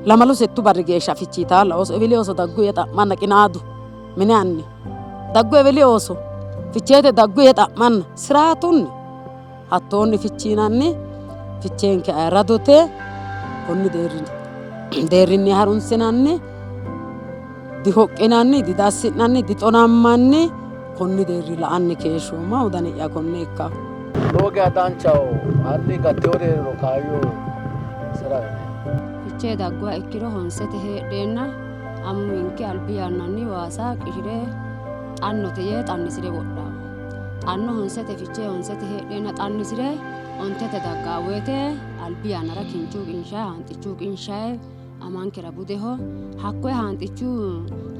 lamalu settu barri geeshsha fichiitaalla ooso eweli ooso daggu yee xa'manna qinaadu mine anni daggu eweli ooso ficheete daggu yee xa'manna siraatunni Hattoonni fichiinanni ficheenke ayirradote konni deerrinni deerrinni harunsinanni dihoqqinanni didassi'nanni dixonammanni konni deerri la''anni keeshshoomma wodani'ya konne ikka. Lowo geya danchaho hanni gattewo deerrino kaayyo sera Fichee dagguha ikkiro honsete heedheenna amuwinke albi yannanni waasa qishire xannote yee xannisire wodhawo. Xanno honsete fichee honsete heedheenna xannisire ontete daggaa woyte albi yannara kinchu qinshaye haanxichu qinshaye amankera budeho hakkoye haanxichu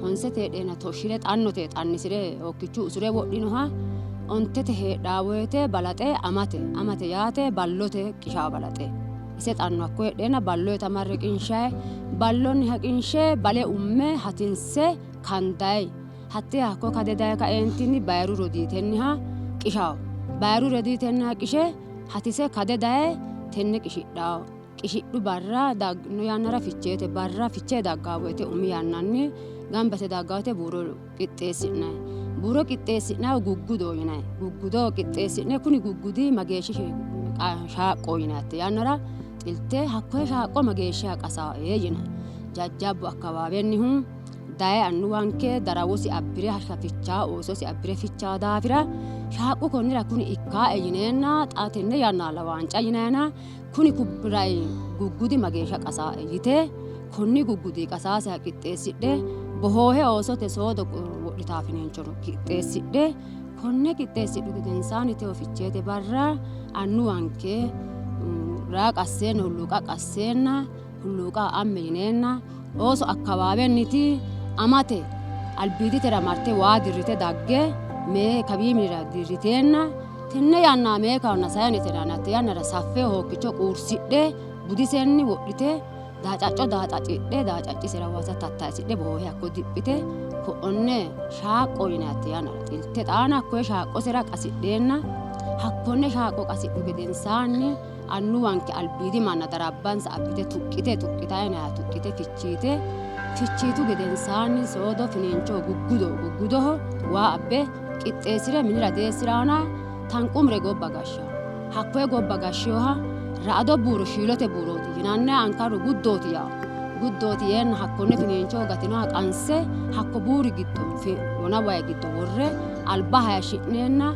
honsete heedheenna toshire xannote xannisire hokkichu usure wodhinoha ontete heedhaa woyte balaxe amate amate yaate ballote qishawo balaxe ise xanno hakko heedheenna balloyita marre qinshaye ballonniha qinshe bale umme hatinse kandayi hattee hakko kade daye kaeentinni bayiru rodiitenniha qishawo bayiru rodiitenniha qishe hatise kade daye tenne qishidhawo qishidhu barra dagno yannara ficheete barra fichee daggaa woyte umi yannanni gambate daggaa woyte buuro qixxeessi'nayi buuro qixxeessi'nayi guggudo yinayi guggudo qixxeessi'ne kuni guggudi mageeshshi shaaqqo yinayi hatte yannara xilte hakkoye shaaqqo mageeshshiha qasae yinayi jajjabbu akkawaawennihu daye annuwanke darawosi abbire hashsha fichaa oososi abbire fichaa daafira shaaqqu konnira kuni ikkae yineenna xa tenne yannalla waanca yinayina kuni kubbiray guggudi mageeshsha qasae yite konni guggudi qasaaseha qixxeessidhe bohoohe oosote soodo wodhitaa finiinchono qixxeessidhe konne qixxeessidhu gedensaani tewo ficheete barra annuwanke raa qasseenna hulluuqa qasseenna hulluuqa amme yineenna ooso akkawaawenniti amate albiiditera marte waa dirrite dagge mee kawii minira dirriteenna tenne yanna meekahonna sayinete hatte yannara saffe hookkicho quursidhe budisenni wodhite daacacco daacacidhe daacacisera waasa tattayisidhe bohoohe hakko diphite ko'onne shaaqqo yinayi hatte yannara xilte xaana hakkoye shaaqqosera qasidheenna hakkonne shaaqqo qasidhu gedensaanni annuwanke albiidi manna darabbansa abbite tuqqite tuqqitayi tuqqite fichiite fichiitu gedensaanni soodo finiinchoho guggudo guggudoho waa abbe qixxeessire minira deessiraana tanqumre gobba gashshawo hakkoye gobba gashshiyoha ra'ado buuro shiilote buurooti yinanni ankaru guddooti yawo guddooti yeenna hakkonne finiinchoho gatinoha qanse hakko buuri giddo wona wayi giddo worre alba hayishshi'neenna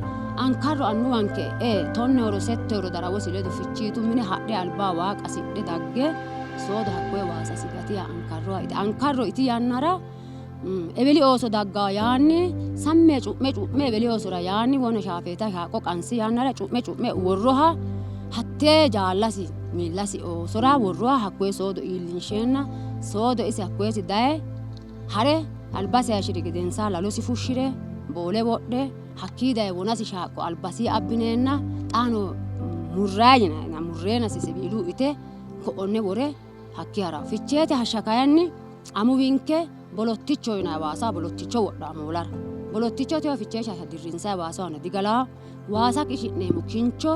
ankarro annuwanke e tonne horo sette horo darawosi ledo fichiitu mine hadhe alba waa qasidhe dagge soodo hakkoye waasasi gatiha ankarroha ite ankarro iti yannara ebeli ooso daggaa yaanni sammee cu'me cu'me ebeli oosora yaanni wona shaafeeta shaaqo qansi yannara cu'me cu'me worroha hattee jaallasi miillasi oosora worroha hakkoye soodo iillinsheenna soodo isi hakkoyesi daye hare albasi hayishiri gedensaa lalosi fushshire boole wodhe hakkii daye wonasi shaaqqo albasii abbineenna xaano murrayi yinayina murreenasi sibiilu ite ko'onne wore hakki hara ficheete hashsha kayinni amuwinke bolotticho yinayi waasa bolotticho wodhaa moolara bolotticho tewo fichee shasha dirrinsayi waasawana digalaa waasa qishi'neemmo kincho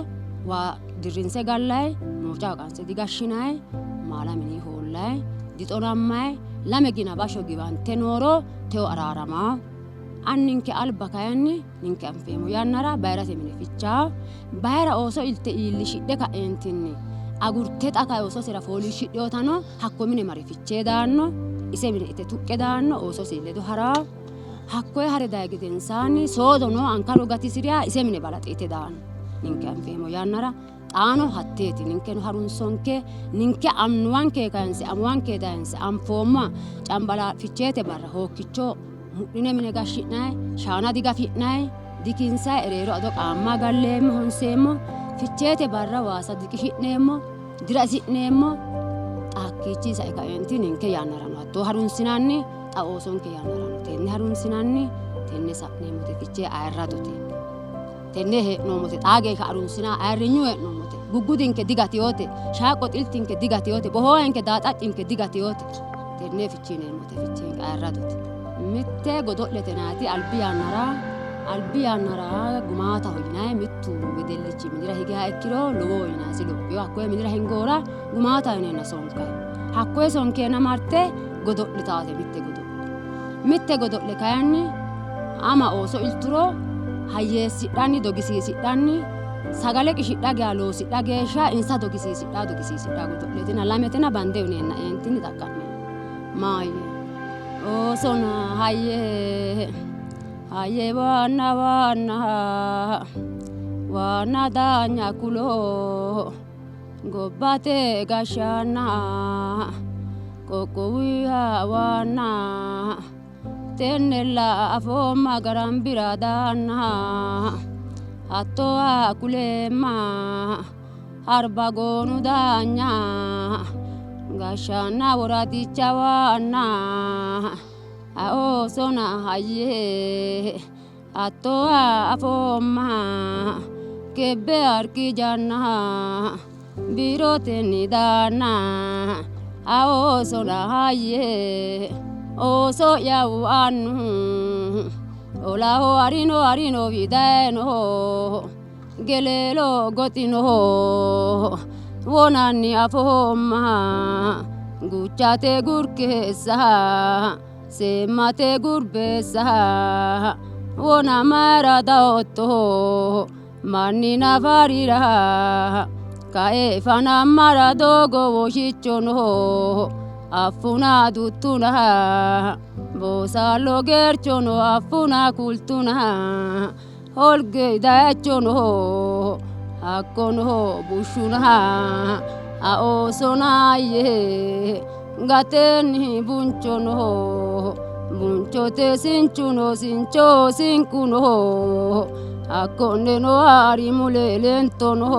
waa dirrinse gallayi mooca qanse digashshinayi maala mini hoollayi dixonammayi lame gina basho giwante nooro tewo araaramaa anninke alba kayinni ninke anfeemmo yannara bayirate mine fichaa bayira ooso ilte iillishidhe ka'eentinni agurte xa kae oososera fooliishshidheotano hakko mine mare fichee daanno ise mine ite tuqqe daanno oososi ledo haraa hakkoye hare dayi gedensaanni soodono ankaro gatisiriya ise mine balaxe ite daanno ninke anfeemmo yannara xaano hatteeti ninkeno harunsonke ninke annuwanke kayinse amuwanke dayinse anfoomma cambala ficheete barra hookkicho mudhine mine gashshi'nayi shaana digafi'nayi dikinsayi ereero ado qaamma galleemmo honseemmo ficheete barra waasa diqishi'neemmo dira isi'neemmo xa hakkiichi sae kaeenti ninke yannarano hattoo harunsinanni xa oosonke yannarano tenne harunsinanni tenne sa'neemmote fichee ayirradote tenne hee'noommote xaa geeshsha harunsina ayirrinyu hee'noommote guggudinke digatiyote shaaqqo xiltinke digatiyote bohoohenke daaxaccinke digatiyote tenne fichineemmote ficheenke ayirradote mitte godo'lete naati albi yannara gumaataho yinayi mittu wedellichi minira higiha ikkiro lowo yinayisi lophiyo hakkoye minira hingoora gumaataho yineenna sonkayi hakkoye sonkeenna marte godo'litaate mitte godo'le kayinni ama ooso ilturo hayyeessidhanni dogisiisidhanni Sagale qishidha geya loosidha geeshsha insa dogisiisidha dogisiisidha godo'leetina lametina bande uyineenna eentinni xaqqa'meemmo. Maayye oosona hayye hayye waanna waanna waanna daanya kulo gobbate gashshaanna qoqqowuha waanna tennella afoomma garambira daanna hattoha kuleemma Arbagoonu daanya gashshaanna woradicha waanna oosona hayye hattoha afoomma kebbe arkijanna biirotenni daanna oosona hayye ooso'yahu annu olaho harino harinowi dayinoho Geleelo goxinoho wonanni afoomma guchate gurkeessa seemmate gurbeessa wona mayra dawotto manni nafarira kae fanammara doogo woshichono affuna duttuna boosaallo geerchono affuna kultuna Holge dayachono hakkono bushshuna a oosona yee gatenni bunchono bunchote sinchuno sincho sinquno hakkonneno haari mule lentono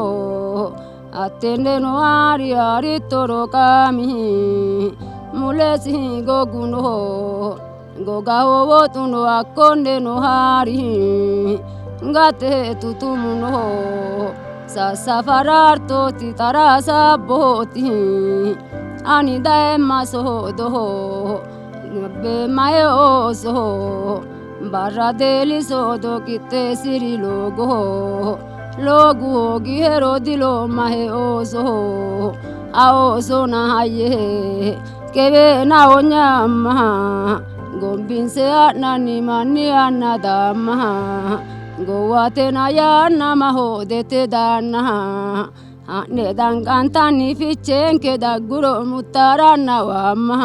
hattenneno haari haarittoro qaami mulesi goguno Gogaho woxuno hakkonneno haari gate tutumuno sassafarartooti xarasabbooti ani dayemma soodoho beemaye ooso barra deeli soodo qixxeessiri loogoho loogu hoogihero diloomahe ooso a oosona hayye Keweenaho nyaamma gombinse ha'nanni manni anna daamma gowwatena yaanna mahoodete daanna ha'ne danqantanni ficheenke dagguro muttaranna waamma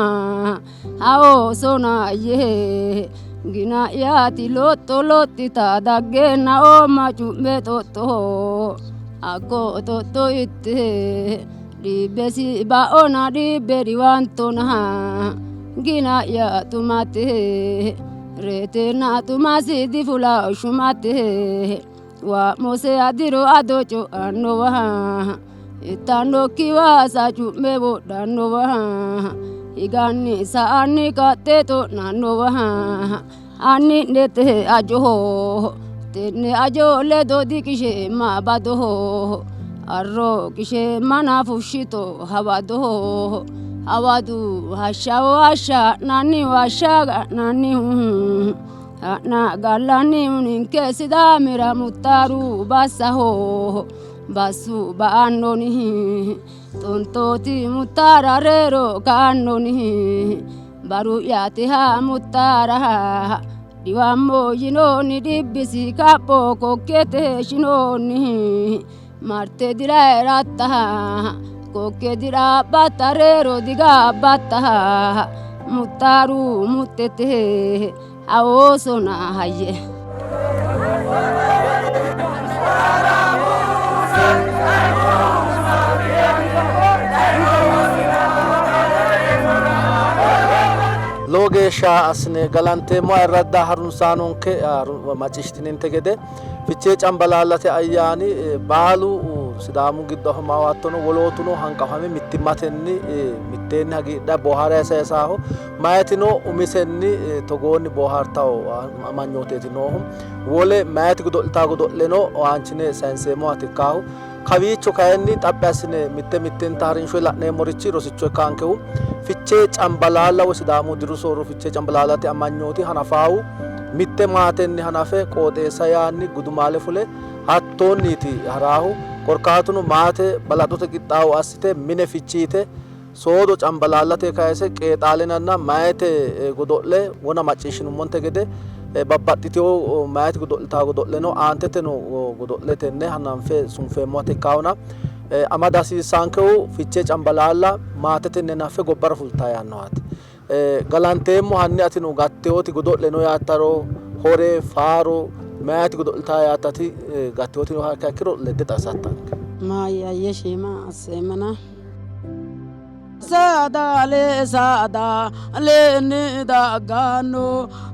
haoosona yee gina'yaati lotto loxxita daggeenna oomma cu'me xoxxo hakko xoxxo itte Dhiibbesi ba'ona dhiibbe dhiwantona gina'ya xumate reeteenna xumasi difula shumate waa'mose adiro ado co'annowa ittannokki waasa cu'me wodhannowa higanni sa'anni kaxxe xo'nannowa anni'nete ajoho tenne ajo ledo diqisheemma badoho arro qisheemmana fushshito hawadoho hawadu hashshaho hashsha ha'nannihu hashsha ga'nannihu ha'na gallannihu ninke sidaamira muttaaru bassaho bassu ba'annoni xontooti muttaara reero ka'annoni Baru'yaatiha muttaara dhiwammo yinoonni dhibbisi kapho kokkete shinoonni marte dilayi'ratta kokke didhaabbatta reero digaabbatta muttaaru muxxete hawoosona hayye. Lowo geeshsha assine galanteemmo ayirradda harunsaanonke macciishshitininte gede Fichee Cambalaallate ayyaani baalu Sidaamu giddo afamaho hattono wolootuno hanqafame mittimmatenni mitteenni hagiidha boohaarayi sayisaaho. Mayitino umisenni togoonni boohaartawo amanyooteeti noohu. Wole mayiti godo'litaa godo'leno aanchine sayinseemmowaati ikkaahu. Kawiicho kayinni xaphi assine mitte mittenta harinsho la'neemmorichi rosicho ikkaankehu Fichee Cambalaalla woy Sidaamu diru soorro Fichee Cambalaallate amanyooti hanafaahu mitte maatenni hanafe qooxeessa yaanni gudumaale fule hattoonniiti haraahu. Korkaatuno maate balaxote qixxaawo assite mine fichiite Soodo Cambalaallate kayise qeexaalinanna mayete godo'le wona macciishshinummonte gede Babbaxxitewo mayiti godo'litaa godo'leno aanteteno godo'le tenne hananfe sunfeemmoha ikkaahuna amada hasiissaankehu Fichee Cambalaalla maatetenni hanaffe gobbara fultaa yaannohaati. Galanteemmo hanni atino gatteoti godo'le no yaattaro hore faaro mayiti godo'litaa yaattati gatteoti nooha ikkiro ledde xawisattanke. Maayyaayye shiima asseemmana. Saada le saada leni dagganno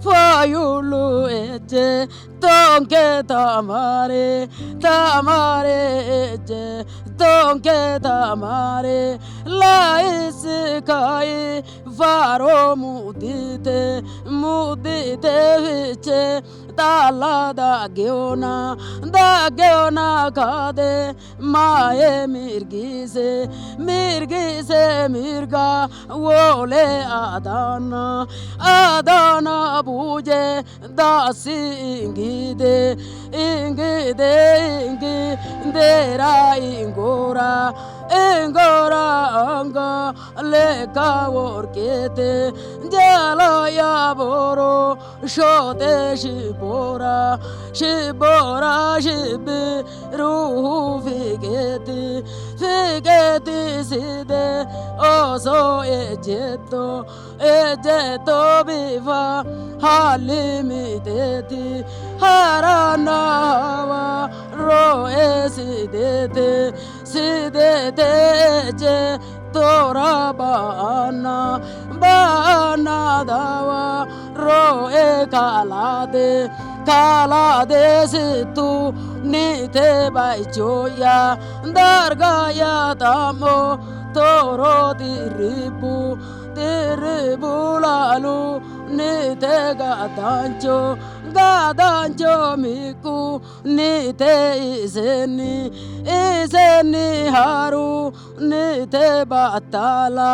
fayyullu ejje tonke tamare tamare ejje tonke tamare laisi kai faro mudite mudite fiche tala dageona dageona kade maaye mirgise mirgise mirga wole adana adana buje dasi ingide ingide ingidera ingora ingora anga leka workete jala yaboro shote shibora shibora shibi ruhu fiketi fiketi side oso ejeto ejeto bifa halimiteti harana hawa ro sidete sidete eje tora baana baana dawa ro e kalade kalade situ nite baichoya dargaya tamo toro tiribu tiribu lalu nite gadancho gadancho miku nite iseni iseni haru nite batala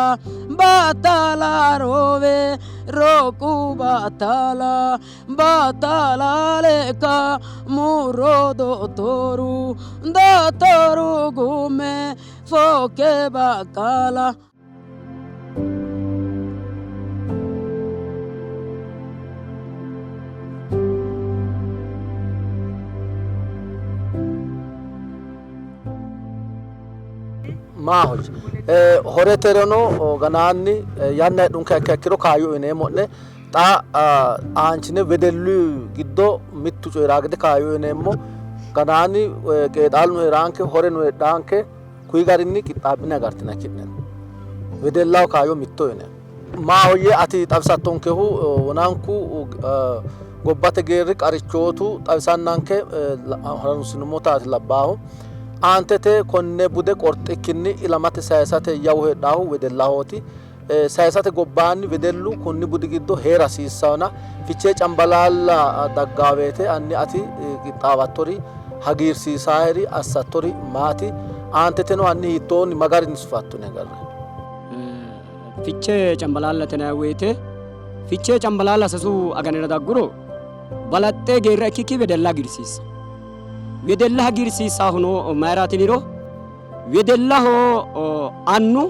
batala rove roku batala batala leka muro dotoru dotoru gume foke bakala. Maahoyye horetereno ganaanni yanna heedhunke ikkiro kaayyo uyineemmo'ne xa aanchine wedellu giddo mittu coyiraa gede kaayyo uyineemmo ganaanni qeexaalu no heeraanke hore no heedhaanke kuyi garinni qixxaabbine agartina ki'ne wedellaho kaayyo mitto uyineemmo. Maahoyye ati xawisattonkehu wonanku gobbate geerri qarichootu xawisannanke harunsinummotaati labbaahu. Aantete konne bude qorxikkinni ilamate sayisate yawu heedhaahu wedellahooti. Sayisate gobbaanni wedellu konni budi giddo heera hasiissanna Fichee Cambalaalla daggaaweete anni ati qixxaabattori hagiirsiisaayeri assattori maati? Aanteteno anni hiittoonni magarinni sufattoni agarre? Fichee Cambalaallate yinanni woyte Fichee Cambalaalla sasu aganira dagguro balaxxe geerra ikkikki wedella hagiirsiissa. Wedella hagiirsiissaahuno mayiraati yiniro wedellaho annu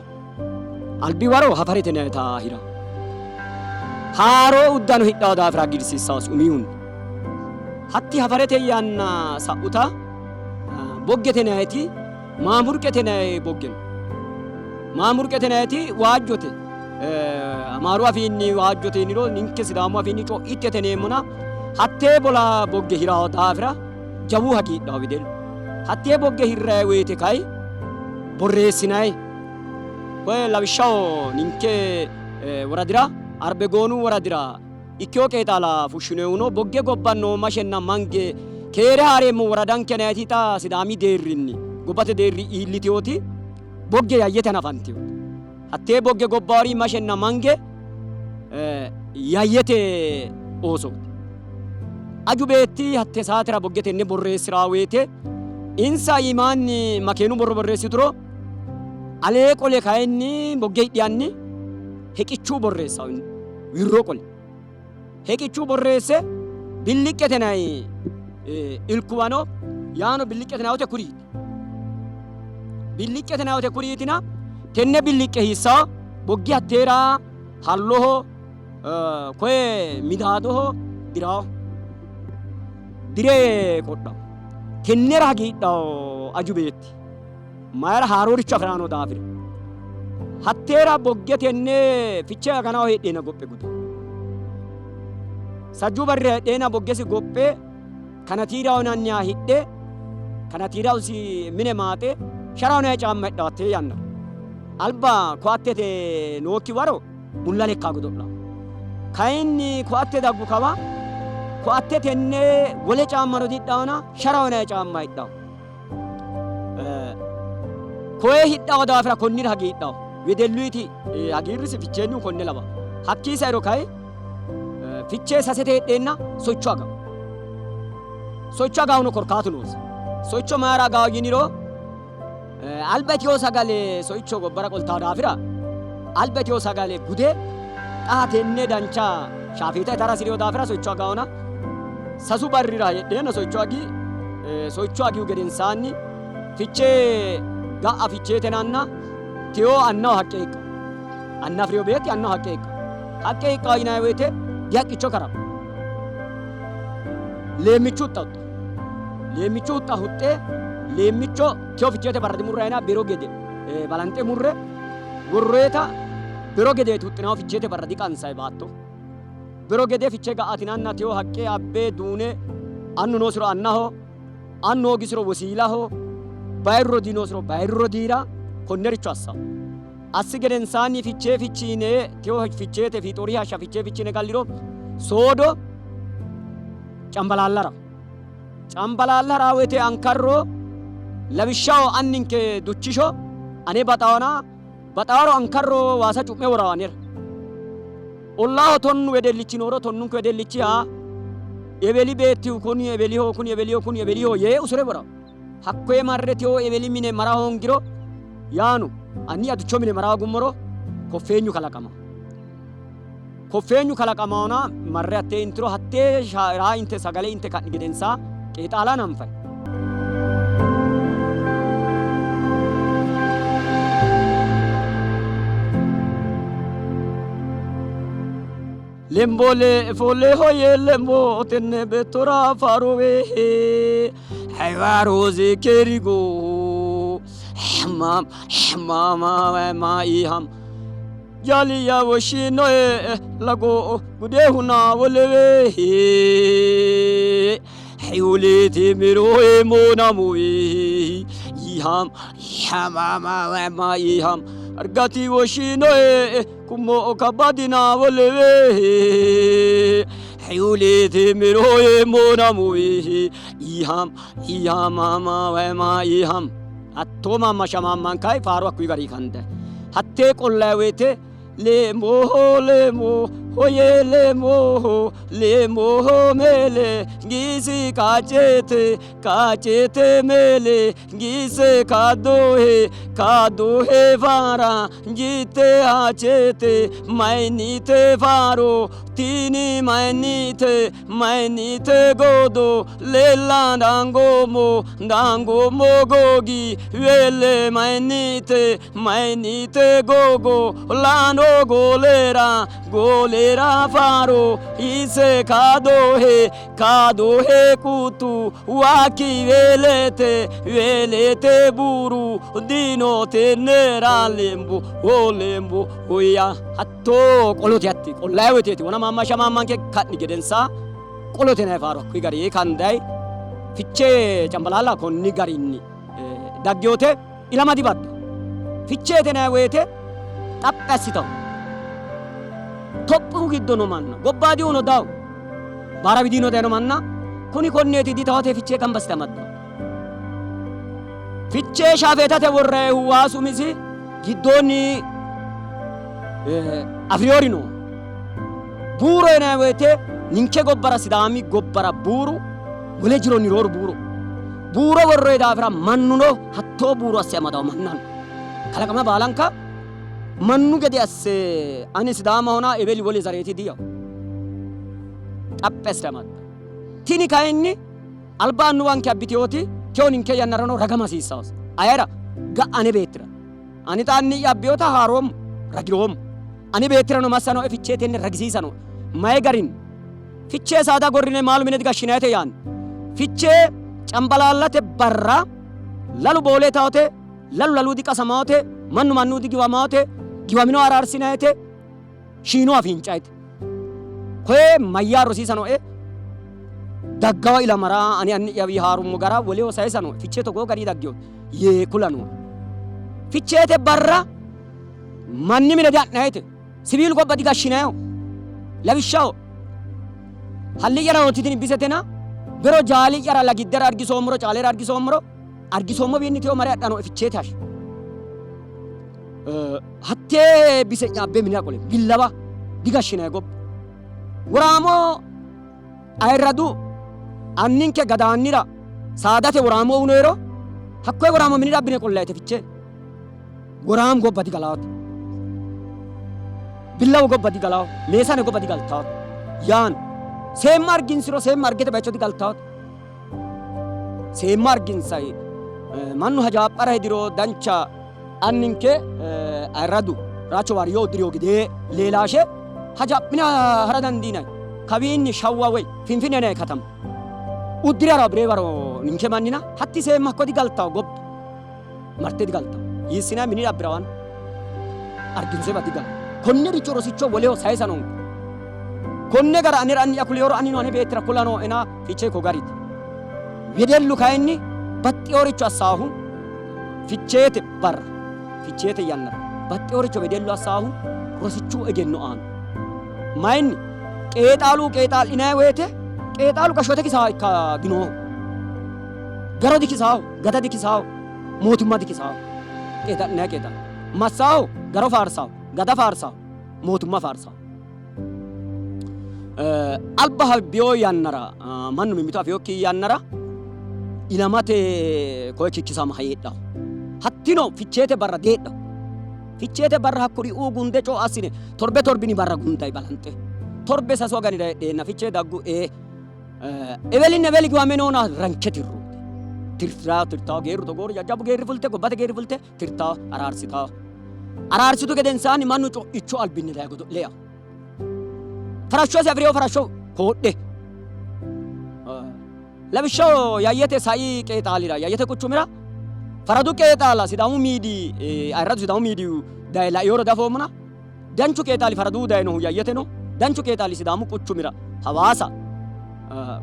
albi waro hafarete yinannita hira haaro uddano hidhawo daafira hagiirsiissaasi umihunni. Hatti hafarete yanna sa'uta boggete yinanniti maamurqete yinanni bogge no. Maamurqete yinanniti waajjote. Amaaru afiinni waajjote yiniro ninke Sidaamu afiinni co'ittete yineemmona hattee bola bogge hirawo daafira jawu hagiidhawo wedellu. Hattee bogge hirrayi woyite kayi borreessinayi. Koye lawishshaho ninke woradira Arbegoonu woradira ikkewo qeexaala fushshinoyihuno bogge gobba noo mashenna mange keere haareemmo woradanke yinayiti xa Sidaami deerrinni gobbate deerri iilliteoti bogge yayyete hanafantewoti. Hattee bogge gobbaori mashenna mange yayyete oosooti. Aju beetti hatte saatera bogge tenne borreessi'raa woyite insa iimaanni makeenu borro borreessituro alee qole kayinni bogge hidhiyanni heqichu borreessa wirro qole. Heqichu borreesse billiqqete nayi ilkuwano yaano billiqqete nayote kuriiti. Billiqqete nayote kuriitina tenne billiqqe hiissawo bogge hatteera halloho koye midaadoho dirawo. Dire qodhawo. Tennera hagiidhawo aju beetti. Mayira haarooricho afi'rano daafira. Hatteera bogge tenne fichee aganaho heedheena gophe guda. Sajjuu barrira heedheena boggesi gophe kanatiiraho yinanniha hidhe kanatiirahosi mine maaxe sharaho yinanni caamma hidhawo hattee yannara. Alba koattete nookki waro mulla lekka godo'lawo. Kayinni koatte daggu kawa koatte tenne wole caammano dihidhawona sharaho yinanni caamma hidhawo. Koye hidhawo daafira konnira hagiidhawo. Wedelluyti hagiirrisi ficheennihu konne lawa. Hakkii sairo kayi fichee sasete heedheenna soicho agawo. Soicho agawono korkaatu noosi. Soicho mayira agawo yiniro alba itiyo sagale soicho gobbara qoltawo daafira alba itiyo sagale gude xa tenne dancha shaafeeta itara hasi'rino daafira soicho agawona sasu barrira heedheenna soicho agi soicho agihu gedensaanni fichee ga'a ficheetenanna tiyo annaho haqqe hiiqqawo. Anna afiriyo beetti annaho haqqe hiiqqawo. Haqqe hiiqqawo yinanni woyite dihaqqicho karamo. Leemmichu huxxa huxxa. Leemmichu huxxa huxxe leemmicho tiyo ficheete barra dimurrayina bero gede balanxe murre worroyeta bero gedeeti huxxinawo ficheete barra diqansayi baatto. Bero gede fichee ga'atinanna tiyo haqqe abbe duune annu noosiro annaho, annu hoogisiro wosiilaho, bayiru rodii noosiro bayiru rodiira konnericho assawo. Assi gedensaanni fichee fichiine tiyo ficheete fiixoori hashsha fichee fichiine galliro soodo cambalaallara. Cambalaallara woyte ankarro lawishshaho anninke duchisho ane baxawana baxaaro ankarro waasa cu'me worawo anera. Ollaaho tonnu wedellichi nooro tonnunku wedellichiha Eweli beettihu kuni Eweliho, kuni Eweliho, kuni Eweliho yee usure worawo. Hakkoye marre tiyo Eweli mine mara hoongiro yaano anni'ya ducho mine mara hoogummoro koffeenyu kalaqama. Koffeenyu kalaqamaona marre hattee intiro hattee raa inte sagale inte ka'ni gedensaa qeexaala hananfayi. Lemboole foole hoye lembo tenne beettora faarowe haywaroze keerigo mama maiham Jaaliya woshshinoe lago gudehuna wolewe Hayuleti miroe monamuwe Yiham yamama ma yiham Argati woshshinoe kumo kabadina wolewe Hayuleti miroe monamuwe Yiham yamama ma yiham Hattoo maamma shamaamman kayi faaro hakkuyi gari kande. Hattee qollayi woyite leemmoho leemmo hoye leemmoho leemmoho mele giisi kaacete kaacete mele giise kadohe kadohe faara jite hachete maynite faaro tini maynite Maynite godo lela ndangomo ndangomo gogi wele maynite maynite gogo lano golera golera faro ise kadohe kadohe kutu waki welete welete buru dino tenera lembo o lembo oya Hattoo qolote hatti qollayi woyiteeti wona maammaashsha maammanke ka'ni gedensaa qolote yinanni faaro hakkuyi gari kandayi fichee cambalaalla konni garinni daggiyote ilama dibadda ficheete yinanni woyite xaphi assitawo Tophiyu giddo no manna gobbaadihuno dawo baara widiino dayino manna kuni konneeti ditawate fichee gamba assite amaddawo Fichee shaafeetate worrayihu waasu umisi giddoonni afi'rinori no. Buuro yinanni woyite ninke gobbara Sidaami gobbara buuru wole jironni rooru buuro. Buuro worroyi daafira mannuno hattoo buuro asse amadawo mannano. Kalaqama baalanka mannu gede asse ani Sidaamahona eweli wole zareeti diyawo. Xaphi asse amadda. Tini kayinni Alba annuwanke abbitewoti teyo ninke yannarano ragama hasiissawose. Ayera? Ga'a ane beettira. Ani xa anni'ya abbewota haaroommo, ragiroommo. Ane beettirano massa nooe fichee tenne ragisiisa nooe. Mayi garinni? Fichee saada gorrine maalu mine digashshinayite yaanno. Fichee Cambalaallate barra lalu boole itawote, lalu laluu diqasamawote, mannu mannuu digiwamawote, giwamino araarsinayiite, shiinoha fiincayite. Koye mayyaa rosiisa nooe? Daggawa ilamara ani anni'yawii haarummo gara woleho sayisa nooe. Fichee togoo garii dagginote yee kula nooe. Ficheete barra manni mine dia'nayite. Siwiilu gobba digashshinayiho. Lawishshaho, halli'yara nooti tini bisetena bero jaali'yara lagiddera argisoommoro caalera argisoommoro argisoommowiinni teyo mare adha nooe Ficheete hashsha. Hattee bise'ya abbe minira qole billawa digashshinayi gobba. Woraamo ayirradu anninke gadaannira saadate woraamo unoyero hakkoye woraamo minira abbine qollayite Fichee. Woraam gobba digalaate. Billawu gobba digalaawo. Meesane gobba digaltaate. Yaano seemma arginsiro seemma argete bayicho digaltaate. Seemma arginsayi mannu hajaaphara hediro dancha anninke ayirradu Raacho Waariyo uddi'riyo gedee leelaashe hajaaphine hara dandiinanni. Kawiinni Shawwa woy Finfinne yinanni katama uddire harawo biree waro ninke mannina hatti seemma hakko digaltawo gobba marte digaltawo. Hiissinanni minira abbirawanno arginsewa digalawo. Konnericho rosicho woleho sayisa noonke. Konne gara anera anni'ya kulihoro anino ane beettira kula nooena Fichee ko gariti. Wedellu kayinni baxxeworicho assaahu Ficheete barra, Ficheete yannara baxxeworicho wedellu assaahu rosichu egenno aana. Mayinni? Qeexaalu qeexaa'linanni woyte qeexaalu gashshoote kisaaha ikka dinooho. Garo dikisaaho, gada dikisaaho, mootimma dikisaaho. Qeexaa'linanni qeexaala. Massaaho, garo faarsaaho, gada faarsaaho, mootimma faarsaaho. Alba habbio yannara mannu mimmito afinokki yannara ilamate koye kikkisama heedhaho. Hattino Ficheete barra deedhaho. Ficheete barra hakkuri'uu gunde co'o assine torbe torbini barra gunday balanxe. Torbe sasu aganira heedheenna Fichee daggu ee ewelinna eweli giwame noona ranke tirru. Tirtaa tirtaa geerru togoori jajjabbu geerri fulte gobbate geerri fulte tirtaa araarsitaa. Araarsitu gedensaanni mannu co'ichu albinni daye godo'le yaa. Farashshosi afi'rino farashsho koodhe. Lawishshaho Yayyete sai qeexaalira Yayyete quchumira faradu qeexaala Sidaamu miidi ayirradu Sidaamu miidiyu daye laiyoro dafoommona danchu qeexaali faradu dayinohu Yayyete no danchu qeexaali Sidaamu quchumira Hawaasa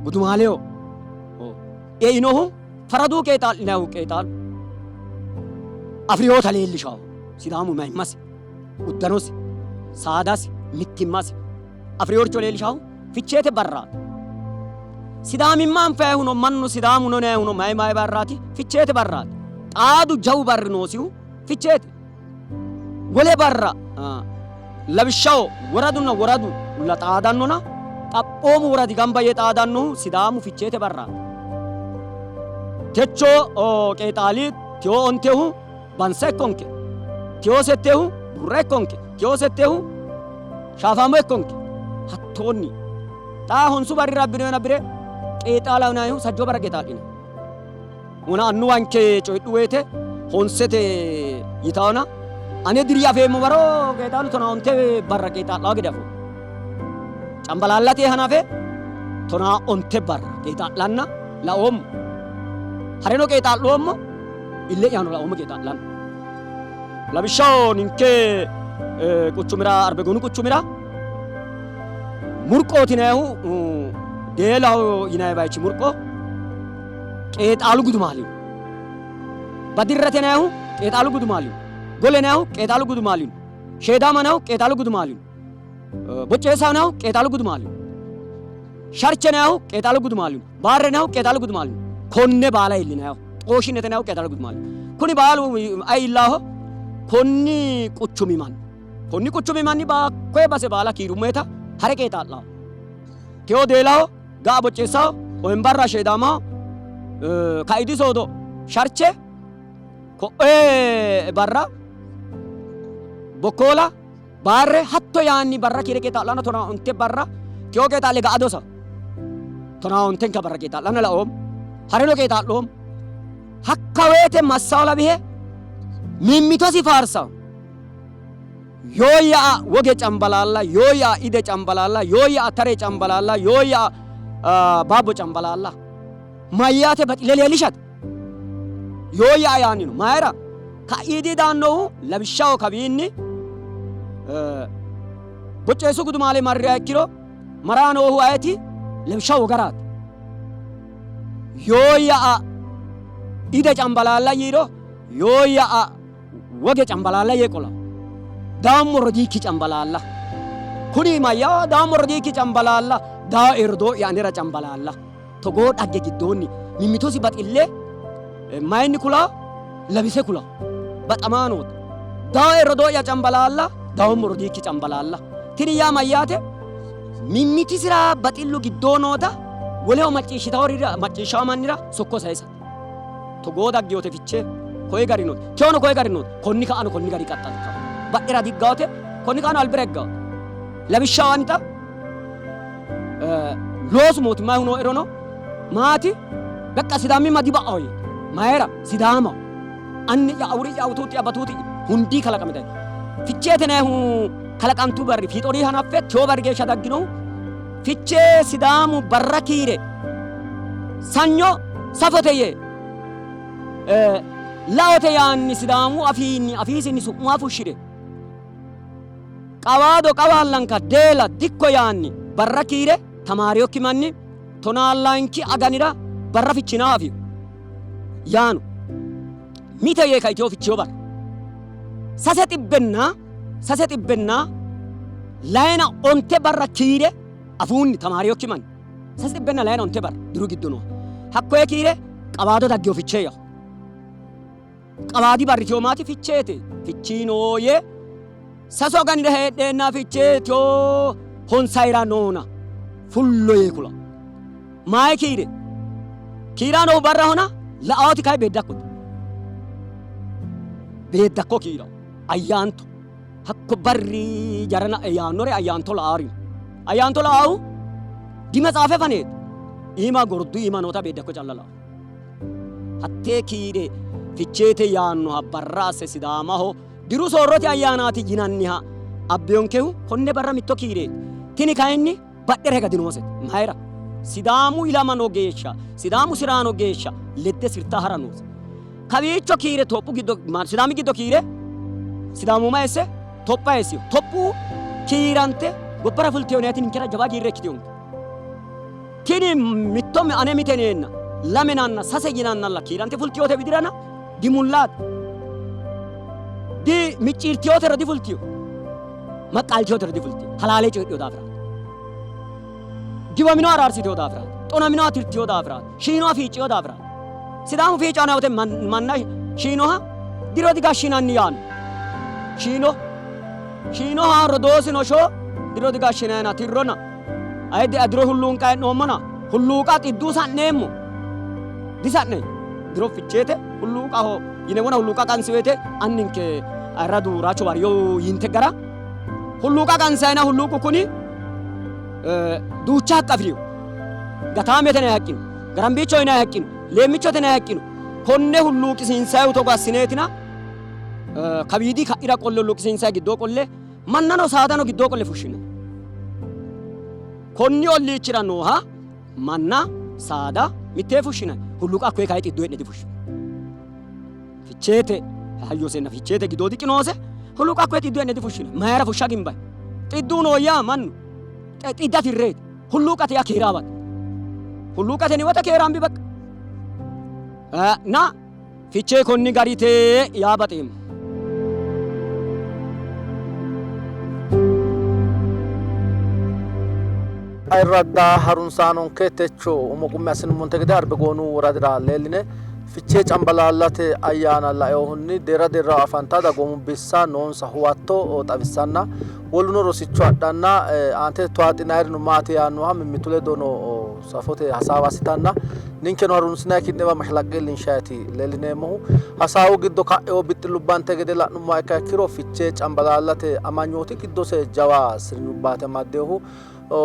Gudumaaleho einohu Faraduu qeexaa'linannihu qeexaalu afi'rinota leellishawo. Sidaamu mayimmasi, uddanosi, saadasi, mittimmasi afi'rinoricho leellishahu Ficheete barraati. Sidaamimma anfayihuno mannu Sidaamu no yinayihuno mayi mayi barraati? Ficheete barraati. Xaadu jawu barri noosihu Ficheete. Wole barra lawishshaho woradunna woradu la xaadannona xaphoomu woradi gamba yee xaadannohu Sidaamu Ficheete barraati. Techo qeexaali tiyo ontehu Bansa ikkonke, tiyo settehu Burra ikkonke, tiyo settehu Shaafaamo ikkonke. Hattoonni xaa honsu barrira abbinoyena bire qeexaala yinannihu sajjoo barra qeexaa'linanni. Wona annuwanke coyidhu woyite honsete yitaona ane diri afeemmo waro qeexaalu tonaa onte barra qeexaa'laa gede afoo. Cambalaallate hanafe tonaa onte barra qeexaa'lanna laoommo. Hareno qeexaa'loommo, ille'yano laoommo qeexaa'lanna. Lawishshaho ninke quchumira Arbegoonu quchumira murqooti yinayihu Deelaho yinayi bayichi murqo qeexaalu gudumaalino. Badirrate yinayihu qeexaalu gudumaalino. Gole yinayihu qeexaalu gudumaalino. Sheedaama yinayihu qeexaalu gudumaalino. Bocceessa yinayihu qeexaalu gudumaalino. Sharche yinayihu qeexaalu gudumaalino. Baarre yinayihu qeexaalu gudumaalino. Konne baala iillinayiho. Xooshinnete yinayihu qeexaalu gudumaalino. Kuni baalu ayi iillaaho? Konni quchumi manni. Konni quchumi manni baakkoye base baala kiirummoeta hare qeexaa'laho. Teyo Deelaho, ga'a Bocceessaho, Oyimbarra Sheedaamaho, Kaidi soodo Sharche, ko'ee barra Bokkoola, Baarre hatto yaanni barra kiire qeexaa'lanna tonaa onte barra teyo qeexaa'le ga'a dosa tonaa ontenka barra qeexaa'lanna laoommo. Hareno qeexaa'loommo. Hakka woyte massawo lawihe mimmitosi faarsawo. Yooyya'a woge cambalaalla, yooyya'a ide cambalaalla, yooyya'a tare cambalaalla, yooyya'a baabbo cambalaalla. Mayyaate baxille leellishate. Yooyya yaanni no. Mayira? Ka'iidi daannohu lawishshaho kawiinni Bocceessu gudumaale marriha ikkiro maraa noohu ayeti? Lawishshaho Wogaraati. Yooyya ide cambalaalla yiiro yooyya woge cambalaalla yee qola. Daammo rodiikki cambalaalla. Kuni mayyaa daammo rodiikki cambalaalla daae rodoo'ya anera cambalaalla. Togoo dhagge giddoonni mimmitosi baxille mayinni kula? Lawise kula. Baxamaanooti. Daae rodoo'ya cambalaalla, daawommo rodiikki cambalaalla. Tini yaa mayyaate? Mimmitisira baxillu giddoo noota woleho macciishshitaworira macciishshawo mannira sokko sayisate. Togoo daggeyote fichee koye garinooti. Tewono koye garinooti. Konni ka'ano konni gari qaxxaltawo. Badhera diggawote, konni ka'ano albira higgawote. Lawishshaho ani xa loosu mootimmayihu nooerono maati beqqa Sidaamimma diba'aho yee. Mayira? Sidaamaho. Anni'ya awuri'ya awutuuti'ya batuuti'ya hundii kalaqame dayi. Ficheete yinannihu kalaqantu barri fiixorii hanaffe tewo barri geeshsha dagginohu Fichee Sidaamu barra kiire sanyo safote yee laote yaanni Sidaamu afiinni afiisinni su'muwa fushshire Qawaado qawaallanka deela dikko yaanni barra kiire tamaariyokki manni tonaallaanki aganira barra fichinaa afino. Yaano mite yee kaiteo fichiyo barra sase xibbenna sase xibbenna layina onte barra kiire afuunni tamaariyokki manni sase xibbenna layina onte barra diru giddo nooha hakkoye kiire qawaado daggeyo fichee yaho. Qawaadi barri tiyo maati ficheete fichiinoo yee sasu aganira heedheenna fichee tiyo honsayira noona fullo yee kula. Mayi kiire? Kiiraa noohu barrahona la'aoti kayi beeddakkote. Beeddakko kiira ayyaanto hakko barri jarana yaannore ayyaanto la'aarino. Ayyaanto la'aahu dimetsaafe faneeti. Iima gordu iima noota beeddakko calla la'ahu. Hattee kiire Ficheete yaannoha barra asse Sidaamaho diru soorrote ayyaanaati yinanniha abbiyonkehu konne barra mitto kiireeti. Tini kayinni badhera higa dinoosete. Mayira? Sidaamu ilama noo geeshsha, Sidaamu siraano geeshsha ledde sirta hara noose. Kawiicho kiire Tophu giddo, Sidaami giddo kiire Sidaamuma eesse Topha eessiyo. Tophu kiirante gobbara fulteyo neeti ninkera jawa hagiirre ikkitiyonke. Tini mitto ane mite yineenna lame nanna sase yinannalla kiirante fultiyote widirana dimullaati. Di micciirtiyotero difultiyo. Maqqaaltiyotero difultiyo. Halaale coyidhiyo daafiraati. Giwamino araarsitiyo daafiraati. Xonaminoha tirtiyo daafiraati. Shiinoha fiicciyo daafiraati. Sidaamu fiicaano wote manna shiinoha diro digashshinanni yaanno. Shiino shiinoha rodoosino shoo diro digashshinayina tirrona. Ayidde adiro hulluunqa hee'noommona hulluuqa xidduu sa'neemmo disa'ne diro ficheete hulluuqaho yine wona hulluuqa qansi woyte anninke ayirradu Raacho Waariyo yinte gara hulluuqa qansayina hulluuqu kuni duucha haqqa afi'rino gataamete yinanni haqqi no garambiicho yinanni haqqi no leemmichote yinanni haqqi no konne hulluuqisiinsayihu togo assineetina kawiidi ka'ira qolle hulluuqisiinsayi giddoo qolle Mannano saadano giddoo qolle fushshino. Konni olliichira nooha manna, saada mittee fushshinanni. Hulluuqa hakkoye kayi xiddu hee'ne difushshino. Ficheete hayyosenna ficheete gidoodi qinoose hulluuqa hakkoye xiddu hee'ne difushshino. Mayira fushsha gimbayi? Xiddu nooyya mannu xidda tirreeti. Hulluuqate yaa keeraawate. Hulluuqate niwete keeraambi baqqa. Na Fichee konni garite yaa baxeemmo. Ayirradda harunsaanonke techo umo qummi assinummonte gede Arbegoonu woradira leelline Fichee Cambalaallate ayyaana lainohunni deerra deerraho afantanno dagoomu bissa noonsa huwatto xawissanna woluno rosicho adhanna aantete towaaxxinannirino maati yaannoha mimmitu ledono safote hasaawa assitanna ninkeno harunsinanni ki'newa mashalaqqe iillinshayti leellineemmohu. Hasaawu giddo ka'ino bixxillubbante gede la'nummoha ikkiha ikkiro Fichee Cambalaallate amanyooti giddose jawa sirnyubbaati amaddinohu.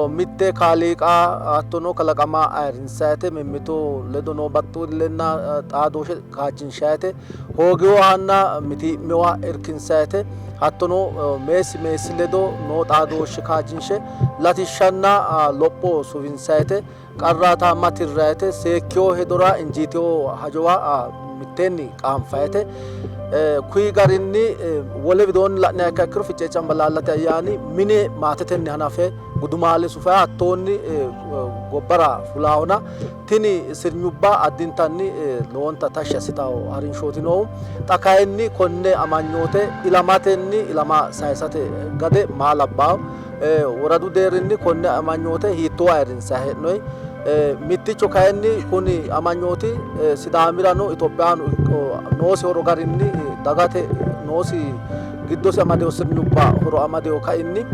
Mitte kaaliiqa hattono kalaqama ayirrinsayte mimmitu ledo noo baxxillenna xaadooshshe kaajjinshayte hooginohanna mitii'minoha irkinsayte hattono meessi meessi ledo noo xaadooshshe kaajjinshe latishshanna lopho suwinsayte. Qarraataamma tirrayete seekkiwo hedora injiitiwo hajowa mitteenni qaanfayete. Kuyi garinni wole widoonni la'niha ikkiha ikkiro Fichee Cambalaallate ayyaani mine maatetenni hanafe gudumaale sufaya hattoonni gobbara fulaahona tini sirnyubba addintanni lowonta tashshi assitawo harinshooti noohu. Xa kayinni konne amanyoote ilamatenni ilama sayisate gade maa labbaawo? Woradu deerrinni konne amanyoote hiittoo ayirrinsanni hee'noyi? Mitticho kayinni kuni amanyooti Sidaamirano Itophiyano noosi horo garinni dagate noosi giddosi amadino sirnyubba horo amadino kainni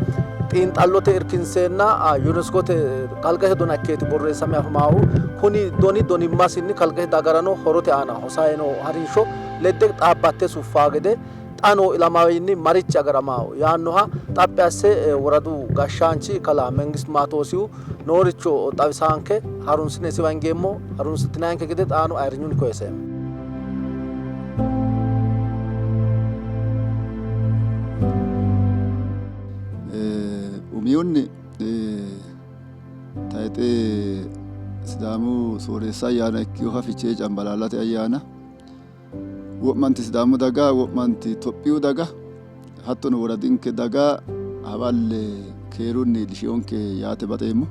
xiinxallote irkinseenna UNESCOte kalqete dona ikkeeti borreessame afamaahu. Kuni doni donimmasinni kalqete dagarano horote aana hosayi noo harinsho ledde xaabbatte suffaa gede xa noo ilamawiinni marichi agaramawo yaannoha xaphi asse woradu gashshaanchi kalaa Mengistu Maatoosihu nooricho xawisaanke harunsine isiwa hingeemmo. Harunsitinanke gede xaano ayirrinyunni koyiseemmo. Umihunni tayixe Sidaamu sooreessa ayyaana ikkinoha Fichee Cambalaallate ayyaana wo'manti Sidaamu daga, wo'manti Itophiyu daga hattono woradinke daga hawalle keerunni iillishiyonke yaate baxeemmo.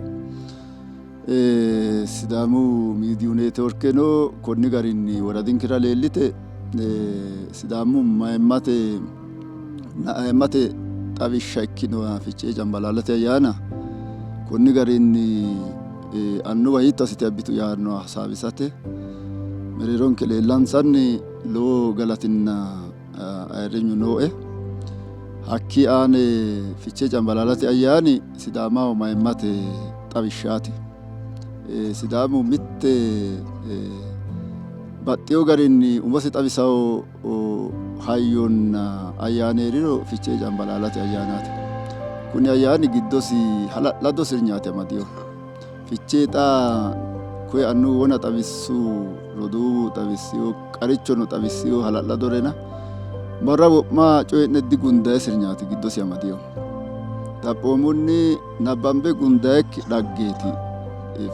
Sidaamu miidiyu neetworkeno konni garinni woradinkera leellite Sidaamu mayimmate ayimmate xawishsha ikkinoha Fichee Cambalaallate ayyaana konni garinni annuwa hiitto assite abbitu yaannoha hasaawisate mereeronke leellansanni lowo galatinna ayirrinyu nooe. Hakkii aane Fichee Cambalaallate ayyaani Sidaamaho mayimmate xawishshaati. Sidaamu mitte baxxeewo garinni umosi xawisawo hayyonna ayyaani hee'riro Fichee Cambalaallate ayyaanaati. Kuni ayyaani giddosi hala'lado sirnyaati amadinohu. Fichee xa koye annuwu wona xawissu, roduuwu xawissino, qarichono xawissino hala'ladorena barra wo'ma coyi'ne digundayi sirnyaati giddosi amadinohu. Xaphoomunni nabbambe gundayikki dhaggeeti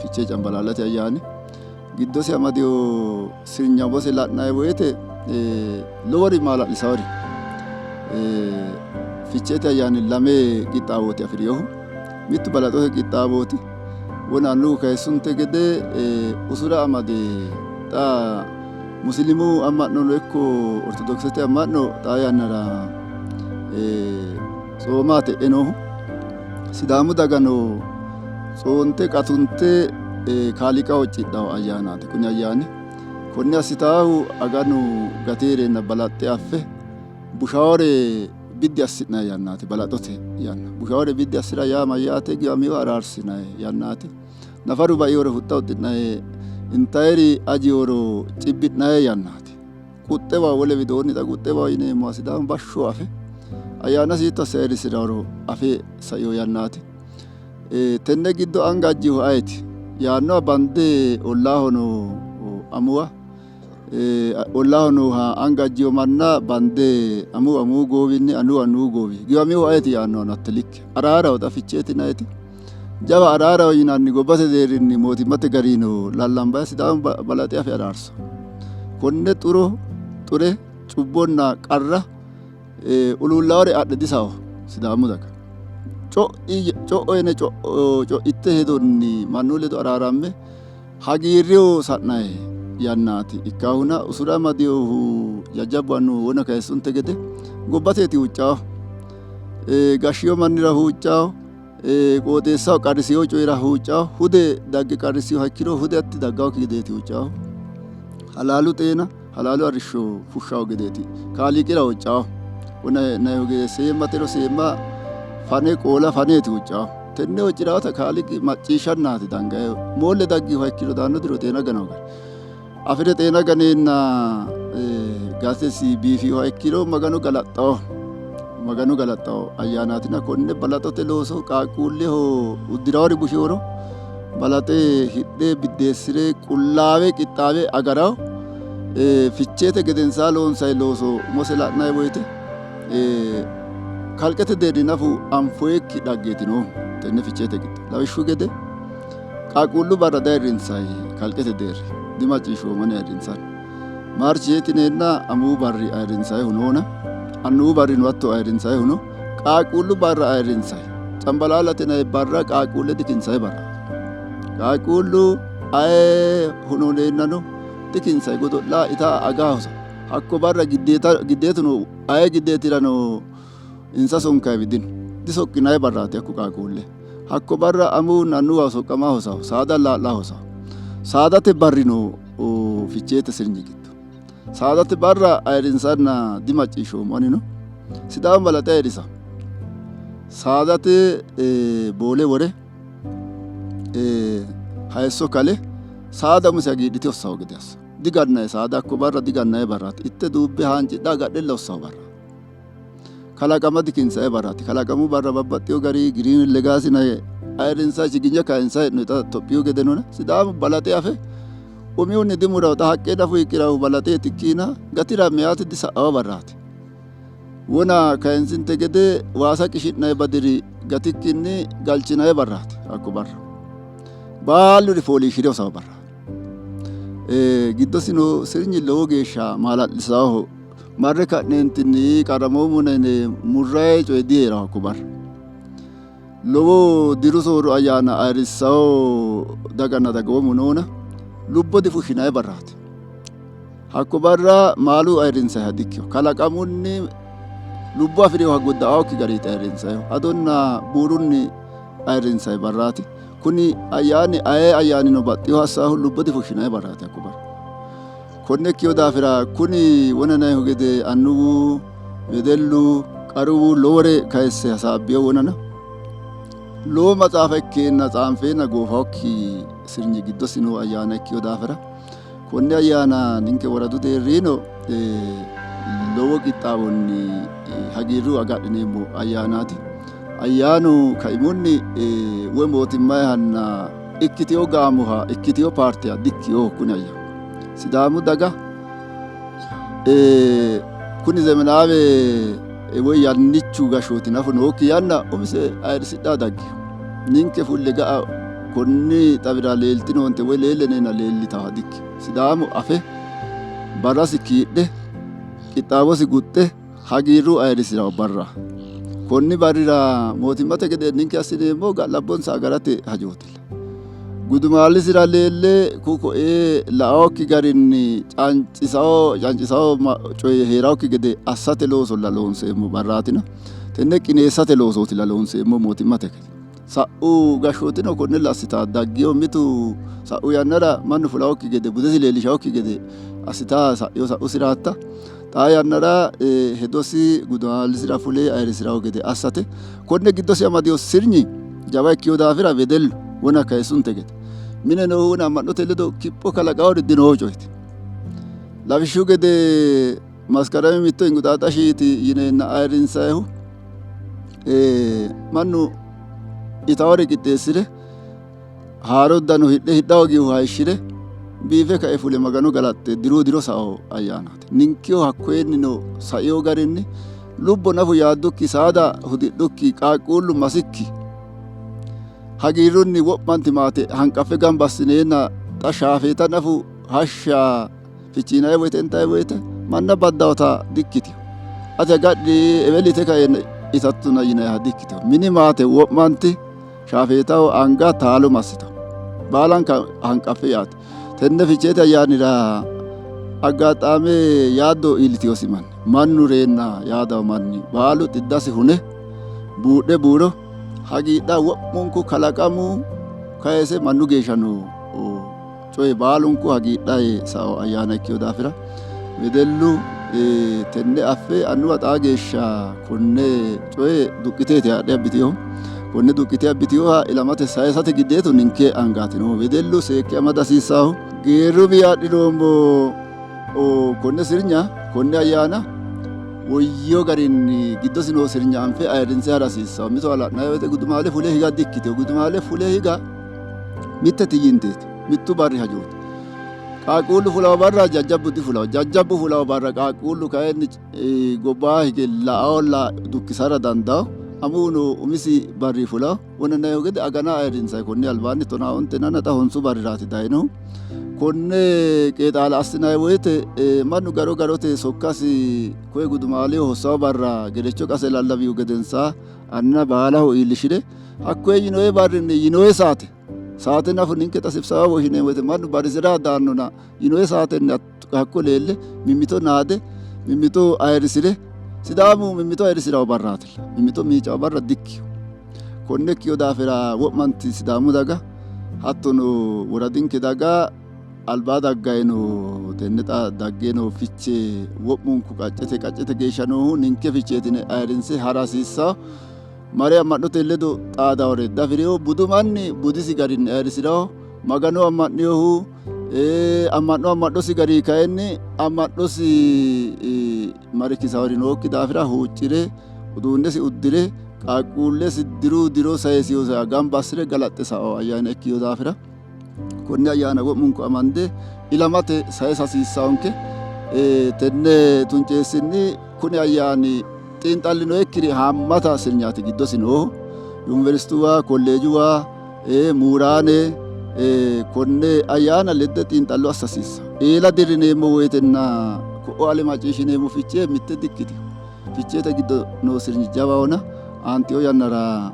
Fichee Cambalaallate ayyaani. Giddosi amadino sirnya umose la'nanni woyte lowori maala'lisawori Ficheete ayyaani lame qixxaawooti afi'rinohu. Mittu balaxote qixxaawooti. Wona annuwu kayissunte gede usura amade xa musilimu amma'nono ikko ortodokisete amma'no xaa yannara tsoomaate e'e noohu. Sidaamu dagano tsoonte qatunte kaaliiqa huuccidhanno ayyaanaati kuni ayyaani. Konne assitaahu aganu gate hee'reenna balaxxe affe bushaawore biddi assi'nanni yannaati balaxote yanna. Bushaawore biddi assira yaa mayyaate? Giwaminoha araarsinanni yannaati. Nafaru baihoro huxxa huxxi'nanni, intayiri ajihoro cibbi'nanni yannaati. Quxxewa wole widoonni xa quxxewa yineemmoha Sidaamu bashsho afe ayyaanasi hiitto asse ayirrisi'ranoro afe saino yannaati. Tenne giddo anga ajjihu ayeti yaannoha bande ollaaho noo amuwa ollaaho nooha anga ajjiho manna bande amuwu amuwu goowinni annuwu annuwu goowi giwaminohu ayeti yaannohano hatte likke araaraho xa Ficheete yinanniti jawa araaraho yinanni gobbate deerrinni mootimmate garino lallambanni Sidaamu balaxe afe araarso. Konne xuro xure cubbonna qarra uluullaawore adhe disawo Sidaamu daga. Co'o yine co'itte hedonni mannu ledo araaramme hagiirreho sa'nayi yannaati ikkaahuna usura amadinohu jajjabbu annuwu wona kayissunte gede gobbateeti huuccaahu. Gashshiyo mannira huuccaahu. Qooxeessaho qarrisiyo coyira huuccaahu. Hude dagge qarrisiyoha ikkiro hude hatti daggaokki gedeeti huuccaahu. Halaalu xeena halaalu arrishsho fushshawo gedeeti kaaliiqira huuccaahu. Wona hee'nayihu gede seemmatero seemma fane qoola faneeti huuccaahu. Tenne huucciraata kaaliiqi macciishshannaati dangaye moolle daggiha ikkiro daanno diro xeena ganawo gari. Afire xeena ganeenna gatesi biifiha ikkiro Magano galaxxawo. Maganu galaxxawo ayyaanaatina konne balaxote looso qaaqquulleho uddirawori busheworo balaxe hidhe biddeessire qullaawe qixxaawe agarawo. Ficheete gedensaa loonsayi looso umose la'nayi woyite kalqete deerri nafu anfoyikki dhaggeeti noohu tenne ficheete giddo. Lawishshu gede. Qaaqquullu barra diayirrinsayi kalqete deerri dimacciishshoommo ani ayirrinsanni. Maarchi yetineenna amuwu barri ayirrinsayihu noona annuwu barrino hatto ayirrinsayihu no. Qaaqquullu barra ayirrinsayi. Cambalaallate yinayi barra qaaqquulle dikinsayi barraati. Qaaqquullu aye huno leennano dikinsayi godo'la ita aga hosa. Hakko barra giddeeta giddeetuno aye giddeetirano insa sonkayiwi dino. Disoqqinayi barraati hakku qaaqquulle. Hakko barra amuwunna annuwaho soqqama hosaho. Saada allaa'la hosaho. Saadate barri no Ficheete sirnyi giddo. Saadate barra ayirrinsanna dimacciishshoommo anino. Sidaamu balaxe ayirrisa. Saadate boole wore hayisso kale saada umise hagiidhite hossawo gede assa. Digannayi saada hakko barra digannayi barraati. Itte duubbe haancidha agadhella hossawo barra. Kalaqama dikinsayi barraati. Kalaqamu barra babbaxxewo gari giriin legaasi yinayi ayirrinsayi chiginye kayinsayi hee'noyi xa Tophiyu gedenona Sidaamu balaxe afe umihunni dimurawo xa haqqe nafu hiiqqirahu balaxeeti ikkiina gatira meyaati disa'awo barraati. Wona kayinsinte gede waasa qishi'nayi badiri gatikkinni galchinayi barraati hakko barra. Baaluri fooliishshire hosawo barra. Giddosi noo sirnyi lowo geeshsha maala'lisawoho. Marre ka'neentinni qarramoommona yine murrayi coyi dihee'rawo hakko barra. Lowo diru soorro ayyaana ayirrissawo daganna dagoomu noona lubbo difushshinayi barraati. Hakko barra maalu ayirrinsayiha dikkino. Kalaqamunni lubbo afi'rinoha godda'aokki gariiti ayirrinsayihu. Adonna buurunni ayirrinsayi barraati. Kuni ayyaani aye ayyaanino baxxinoha assaahu lubbo difushshinayi barraati hakko barra. Konne ikkino daafira kuni wonanayihu gede annuwu, wedellu, qaruwu lowore kayisse hasaabbino wonana lowo maxaafa ikkeenna tsaanfeenna goofawokki sirnyi giddosi noo ayyaana ikkino daafira konne ayyaana ninke woradu deerrino lowo qixxaawonni hagiirru agadhineemmo ayyaanaati. Ayyaanu kaimunni woy mootimmayihanna ikkitino gaamoha ikkitino paarteha dikkino kuni ayyaanu. Sidaamu daga kuni zemenaawe woy yannichu gashshooti nafu nookki yanna umise ayirrisidhaa daggino. Ninke fulle ga'a konni xawira leeltinoonte woy leelle yineenna leellitaaha dikkino. Sidaamu afe barrasi kiidhe qixxaawosi guxxe hagiirru ayirrisi'ranno barra. Konni barrira mootimmate gede ninke assineemmo ga'labbonsa agarate hajootilla. Gudumaalisira leelle ku'u ko'ee la'aokki garinni cancisao cancisao coyi hee'raokki gede assate loosolla loonseemmo barraatina tenne qineessate loosootilla loonseemmo mootimmate gede. Sa'u gashshootino konnella assita daggino mitu sa'u yannara mannu fulaokki gede budesi leellishaokki gede assita sa'ino sa'u siraatta xaa yannara hedosi gudumaalisira fule ayirrisirawo gede assate konne giddosi amadino sirnyi jawa ikkino daafira wedellu wona kayissunte gede mine noohu wona amma'note ledo kipho kalaqawori dinoo coyiti. Lawishshu gede Maskarami mitto inquxaaxashiiti yineenna ayirrinsayihu mannu itawore qixxeessire haaro uddano hidhe hidha hoogihu hayishshire biife kae fule Magano galaxxe diru diro sao ayyaanaati. Ninkeho hakkoyennino saino garinni lubbo nafu yaaddukki saada hudidhukki qaaqquullu masikki hagiirrunni wo'manti maate hanqaffe gamba assineenna xa shaafeeta nafu hashsha fichiinanni woyte intanni woyte manna baddawota dikkitino. Ate agadhi ewelite kae itattona yinanniha dikkitino. Mini maate wo'manti shaafeetaho anga taalo massitawo. Baalanka hanqaffe yaate. Tenne ficheete ayyaanira aggaxaame yaaddo iillitinosi manni mannu reenna yaadawo manni baalu xiddasi hune buudhe buuro hagiidha wo'munku kalaqamu kayise mannu geeshsha noo coyi baalunku hagiidhaye sao ayyaana ikkino daafira wedellu tenne affe annuwa xaa geeshsha konne coye duqqiteeti haadhe abbitinohu. Konne duqqite abbitinoha ilamate sayisate giddeetu ninke angaati noohu. Wedellu seekke amada hasiissaahu. Geerruwi adhinoommo konne sirnya konne ayyaana woyyino garinni giddosi noo sirnya anfe ayirrinse hara hasiissaho. Mitowa la'nanni woyte gudumaale fule higa dikkitino. Gudumaale fule higa mitte tiyinteeti, mittu barri hajooti. Qaaqquullu fulawo barra jajjabbu difulawo. Jajjabbu fulawo barra qaaqquullu kayinni gobbaa hige lao dukkisara dandawo. Amuwuno umisi barri fulawo. Wonanayihu gede agana ayirrinsayi konni albaanni tonaa ontenanna xa honsu barriraati dayinohu. Konne qeexaala assinanni woyte mannu garo garote sokkasi koye gudumaaleho hossawo barra gerecho qase lallawihu gedensaa anna baalaho iillishire hakkoye yinoye barrinni yinoye saate saate nafu ninke xa sibsawa woshineemmo woyte mannu barrisira daannona yinoye saatenni hakko leelle mimmito naade mimmito ayirrisire Sidaamu mimmito ayirrisirawo barraatilla mimmito miicawo barra dikkiyo. Konne ikkiyo daafira wo'manti Sidaamu daga hattono woradinke daga albaa daggayi no tenne xa dagge noo fichee wo'munku qaccete qaccete geeshsha noohu ninke ficheeti yine ayirrinse hara hasiissawo. Mare amma'note ledo xaadawore dafireyo budu manni budisi garinni ayirrisirawo. Magano amma'ninohu amma'no amma'nosi gari kayinni amma'nosi mare kisawori nookki daafira huuccire uduunnesi uddire qaaqquullesi diru diro sayisiyosa gamba assire galaxxe sao ayyaana ikkiyo daafira konne ayyaana wo'munku amande ilamate sayisa hasiissawonke. Tenne tunceessinni kuni ayyaani xiinxallinoyikkiri haammata sirnyaati giddosi noohu yuniversituwa, kolleejuwa, muuraane konne ayyaana ledde xiinxallo assa hasiissa. Eela dirrineemmo woyitenna ko'o ale macciishshineemmo fichee mitte dikkitino. Ficheete giddo noo sirnyi jawahona aantino yannara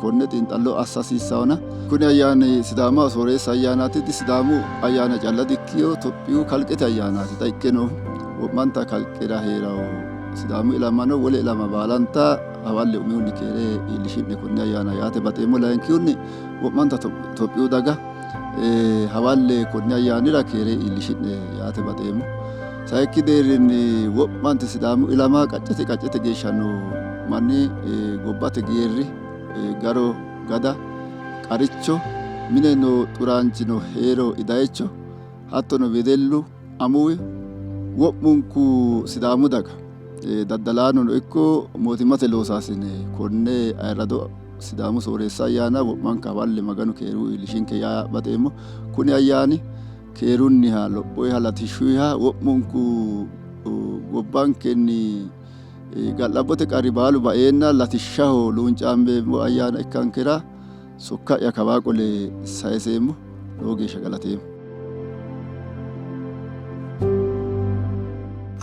konne xiinxallo assa hasiissahona. Kuni ayyaani Sidaamaho sooreessa ayyaanaati. Sidaamu ayyaana calla dikkino, Tophiyu kalqete ayyaanaati. Xa ikke noohu wo'manta kalqera hee'rawo Sidaamu ilamano wole ilama baalanta hawalle umihunni keere iillishi'ne konne ayyaana yaate baxeemmo. Layinkihunni wo'manta Tophiyu daga hawalle konne ayyaanira keere iillishi'ne yaate baxeemmo. Sayikki deerrinni wo'manti Sidaamu ilama qaccete qaccete geeshsha noo manni gobbate geerri garo gada qaricho mine noo xuraanchino heero idayicho hattono wedellu amuwi wo'munku Sidaamu daga daddalaanono ikko mootimmate loosaasine konne ayirrado Sidaamu sooreessa ayyaana wo'manka hawalle Maganu keeru iillishinke yaa baxeemmo. Kuni ayyaani keerunniha lophoyiha latishshuyiha wo'munku gobbankenni ga'labbote qarri baalu baeenna latishshaho luuncaambeemmo ayyaana ikkankera sokka'ya kawaa qole sayiseemmo. Lowo geeshsha galateemmo.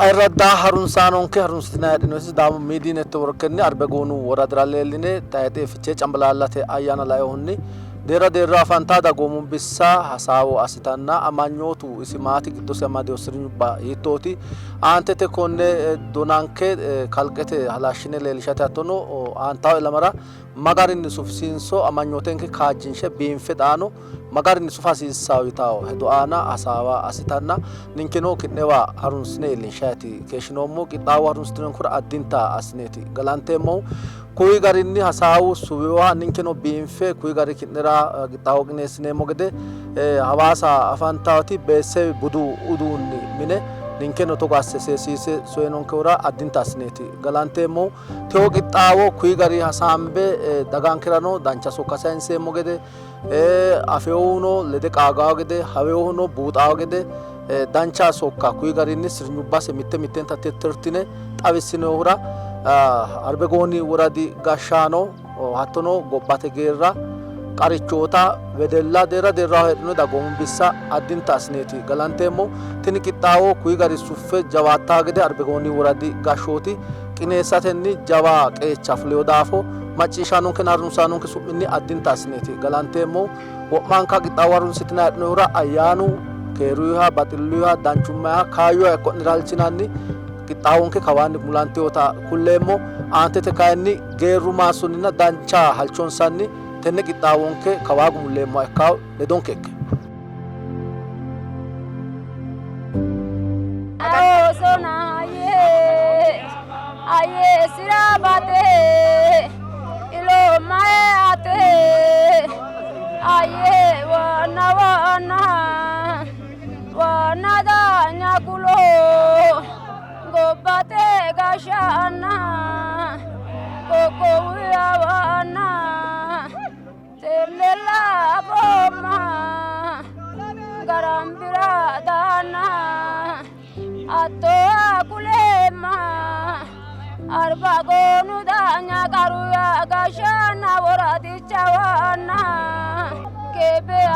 Ayirradda harunsaanonke harunsitinanni heedhinoonni Sidaamu Miidiyi Networkenni Arbegoonu woradira leelline tayixe Fichee Cambalaallate ayyaana lainohunni deerra deerraho afantanno dagoomu bissa hasaawo assitanna amanyootu isi maati giddosi amadino sirnyubba hiittooti aantete konne donanke kalqete halashshine leellishate hattono aantawo ilamara ma garinni sufisiinso amanyootenke kaajjinshe biinfe xaano ma garinni sufa hasiissawo yitawo hedo aana hasaawa assitanna ninkeno ki'newa harunsine iillinshayti keeshshinoommo. Qixxaawo harunsitinonkura addinta assineeti galanteemmohu. Kuyi garinni hasaawu suwiwa ninkeno biinfe kuyi gari ki'nera qixxaawo qineessineemmo gede Hawaasa afantawoti Beesewi budu uduunni mine ninkeno togo asse seesiise soyinonkehura addinta assineeti galanteemmohu. Tewo qixxaawo kuyi gari hasaambe dagankerano dancha sokka sayinseemmo gede afewohuno lede qaagawo gede hawewohuno buuxawo gede dancha sokka kuyi garinni sirnyubbase mitte mittenta tittirtine xawissinohura Arbegooni woradi gashshaano hattono gobbate geerra qarichoota wedella deerra deerraho heedhino dagoomu bissa addinta assineeti galanteemmo. Tini qixxaawo kuyi gari suffe jawaattaa gede Arbegooni woradi gashshooti qineessatenni jawa qeecha fulino daafo macciishshaanonkenna harunsaanonke su'minni addinta assineeti galanteemmo. Wo'manka qixxaawo harunsitinanni heedhinohura ayyaanu keeruyha, baxilluyha, danchummayiha, kaayyuha ikko'nera halchinanni qixxaawonke kawaanni gumulantinota kulleemmo. Aantete kayinni geerru maassonninna dancha halchonsanni tenne qixxaawonke kawaa gumulleemmoha ikkawo ledonke ikke. Gobbate gashshaanna qoqqowu yawanna tennella afoomma garambira daanna hattoa kuleemma Arbagoonu daanya qaruya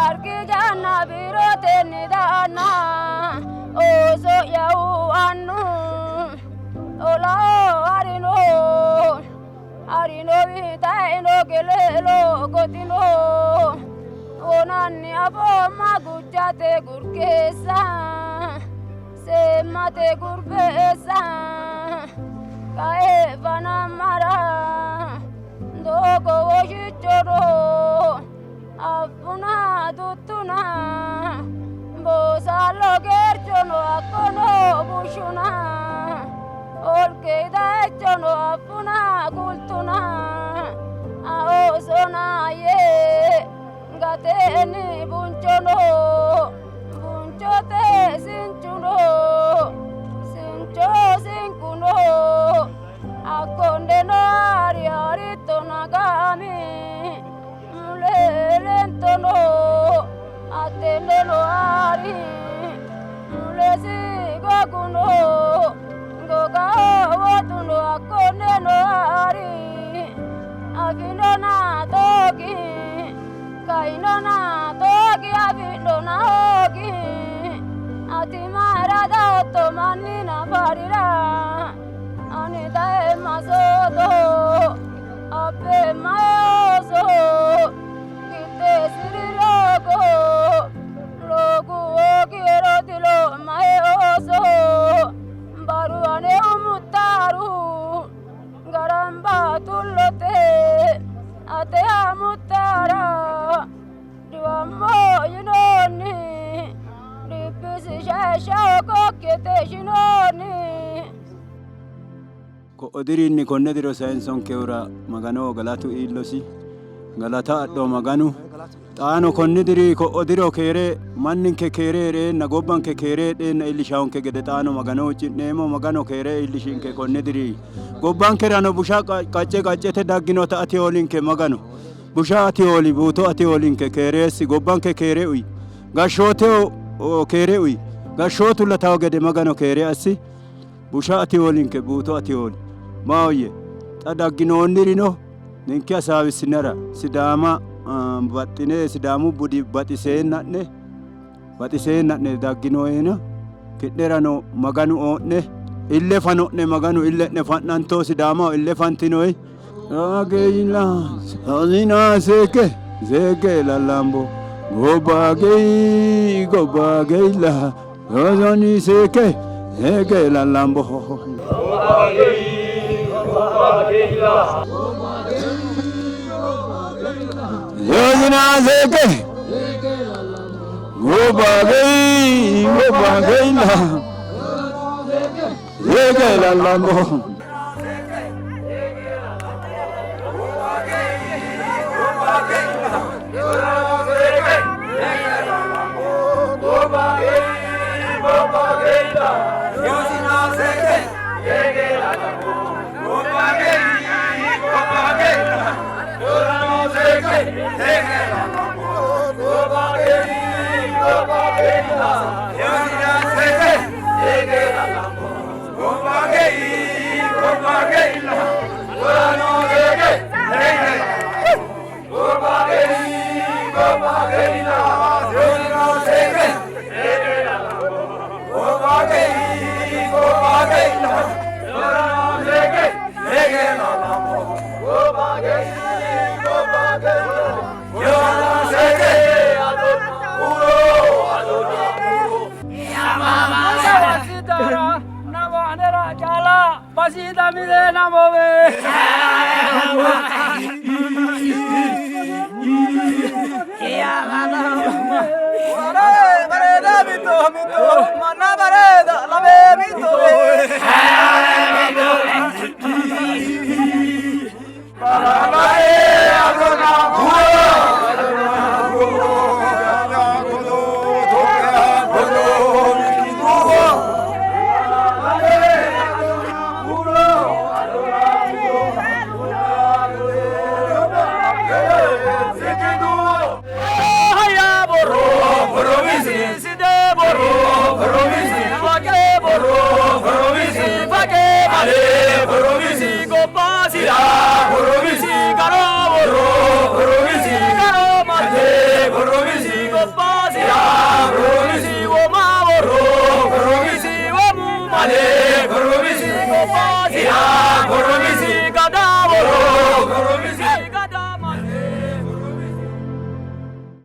Argijanna biirotenni daanna ooso'yahu annu olaho harino harinowi dayino geleelo gotino wonanni afoomma gujjate gurkeessa seemmate gurbeessa qae fanammara doogo woshichono affuna tuttuna boosallo geerchono hakkono bushshuna olke idayichono affuna kultuna aoosona yee gateeni bunchono bunchote sinchuno sincho sinkuno akkondeno ari arittona gaami mulelentono attendeno ari mulesi goguno goga wotuno akkondeno ari afinona togi kainona togi afinona hogi ati mayra dayotto mannina farira ani dayemma soodo abbeemma ooso qixxeessiri loogo loogu hoogiero diloommahe ooso baru ane umuttaaru garamba tullote ate amuttara dhiwammo yinoonni dhibbisi shaashshaho kokkete shinoonni. Ko'o dirinni konne diro sayinsonkehura Maganoho galatu iillosi. Galata adho Maganu. Xaano konni diri ko'o diro keere manninke keere hee'reenna gobbanke keere heedheenna iillishawonke gede xaano Magano huucci'neemmo. Magano keere iillishinke konni diri. Gobbankerano busha qacce qaccete dagginota ati hoolinke Magano. Busha ati hooli, buuto ati hoolinke, keereessi, gobbanke keere uyi. Gashshooteho keere uyi. Gashshootu latawo gede Magano keere assi. Busha ati hoolinke, buuto ati hooli. Maahoyye, xa dagginoonnirino ninke hasaawissinara Sidaama baxxine Sidaamu budi baxiseenna'ne baxiseenna'ne dagginoena ki'nerano Maganu oo'ne ille fano'ne Maganu ille'ne fa'nanto Sidaamaho ille fantinoi Ageila sina seke seke lalambo gobba gei gobba geila soni seke seke lalambo. Sina seke gobba gei gobba geila seke lalambo.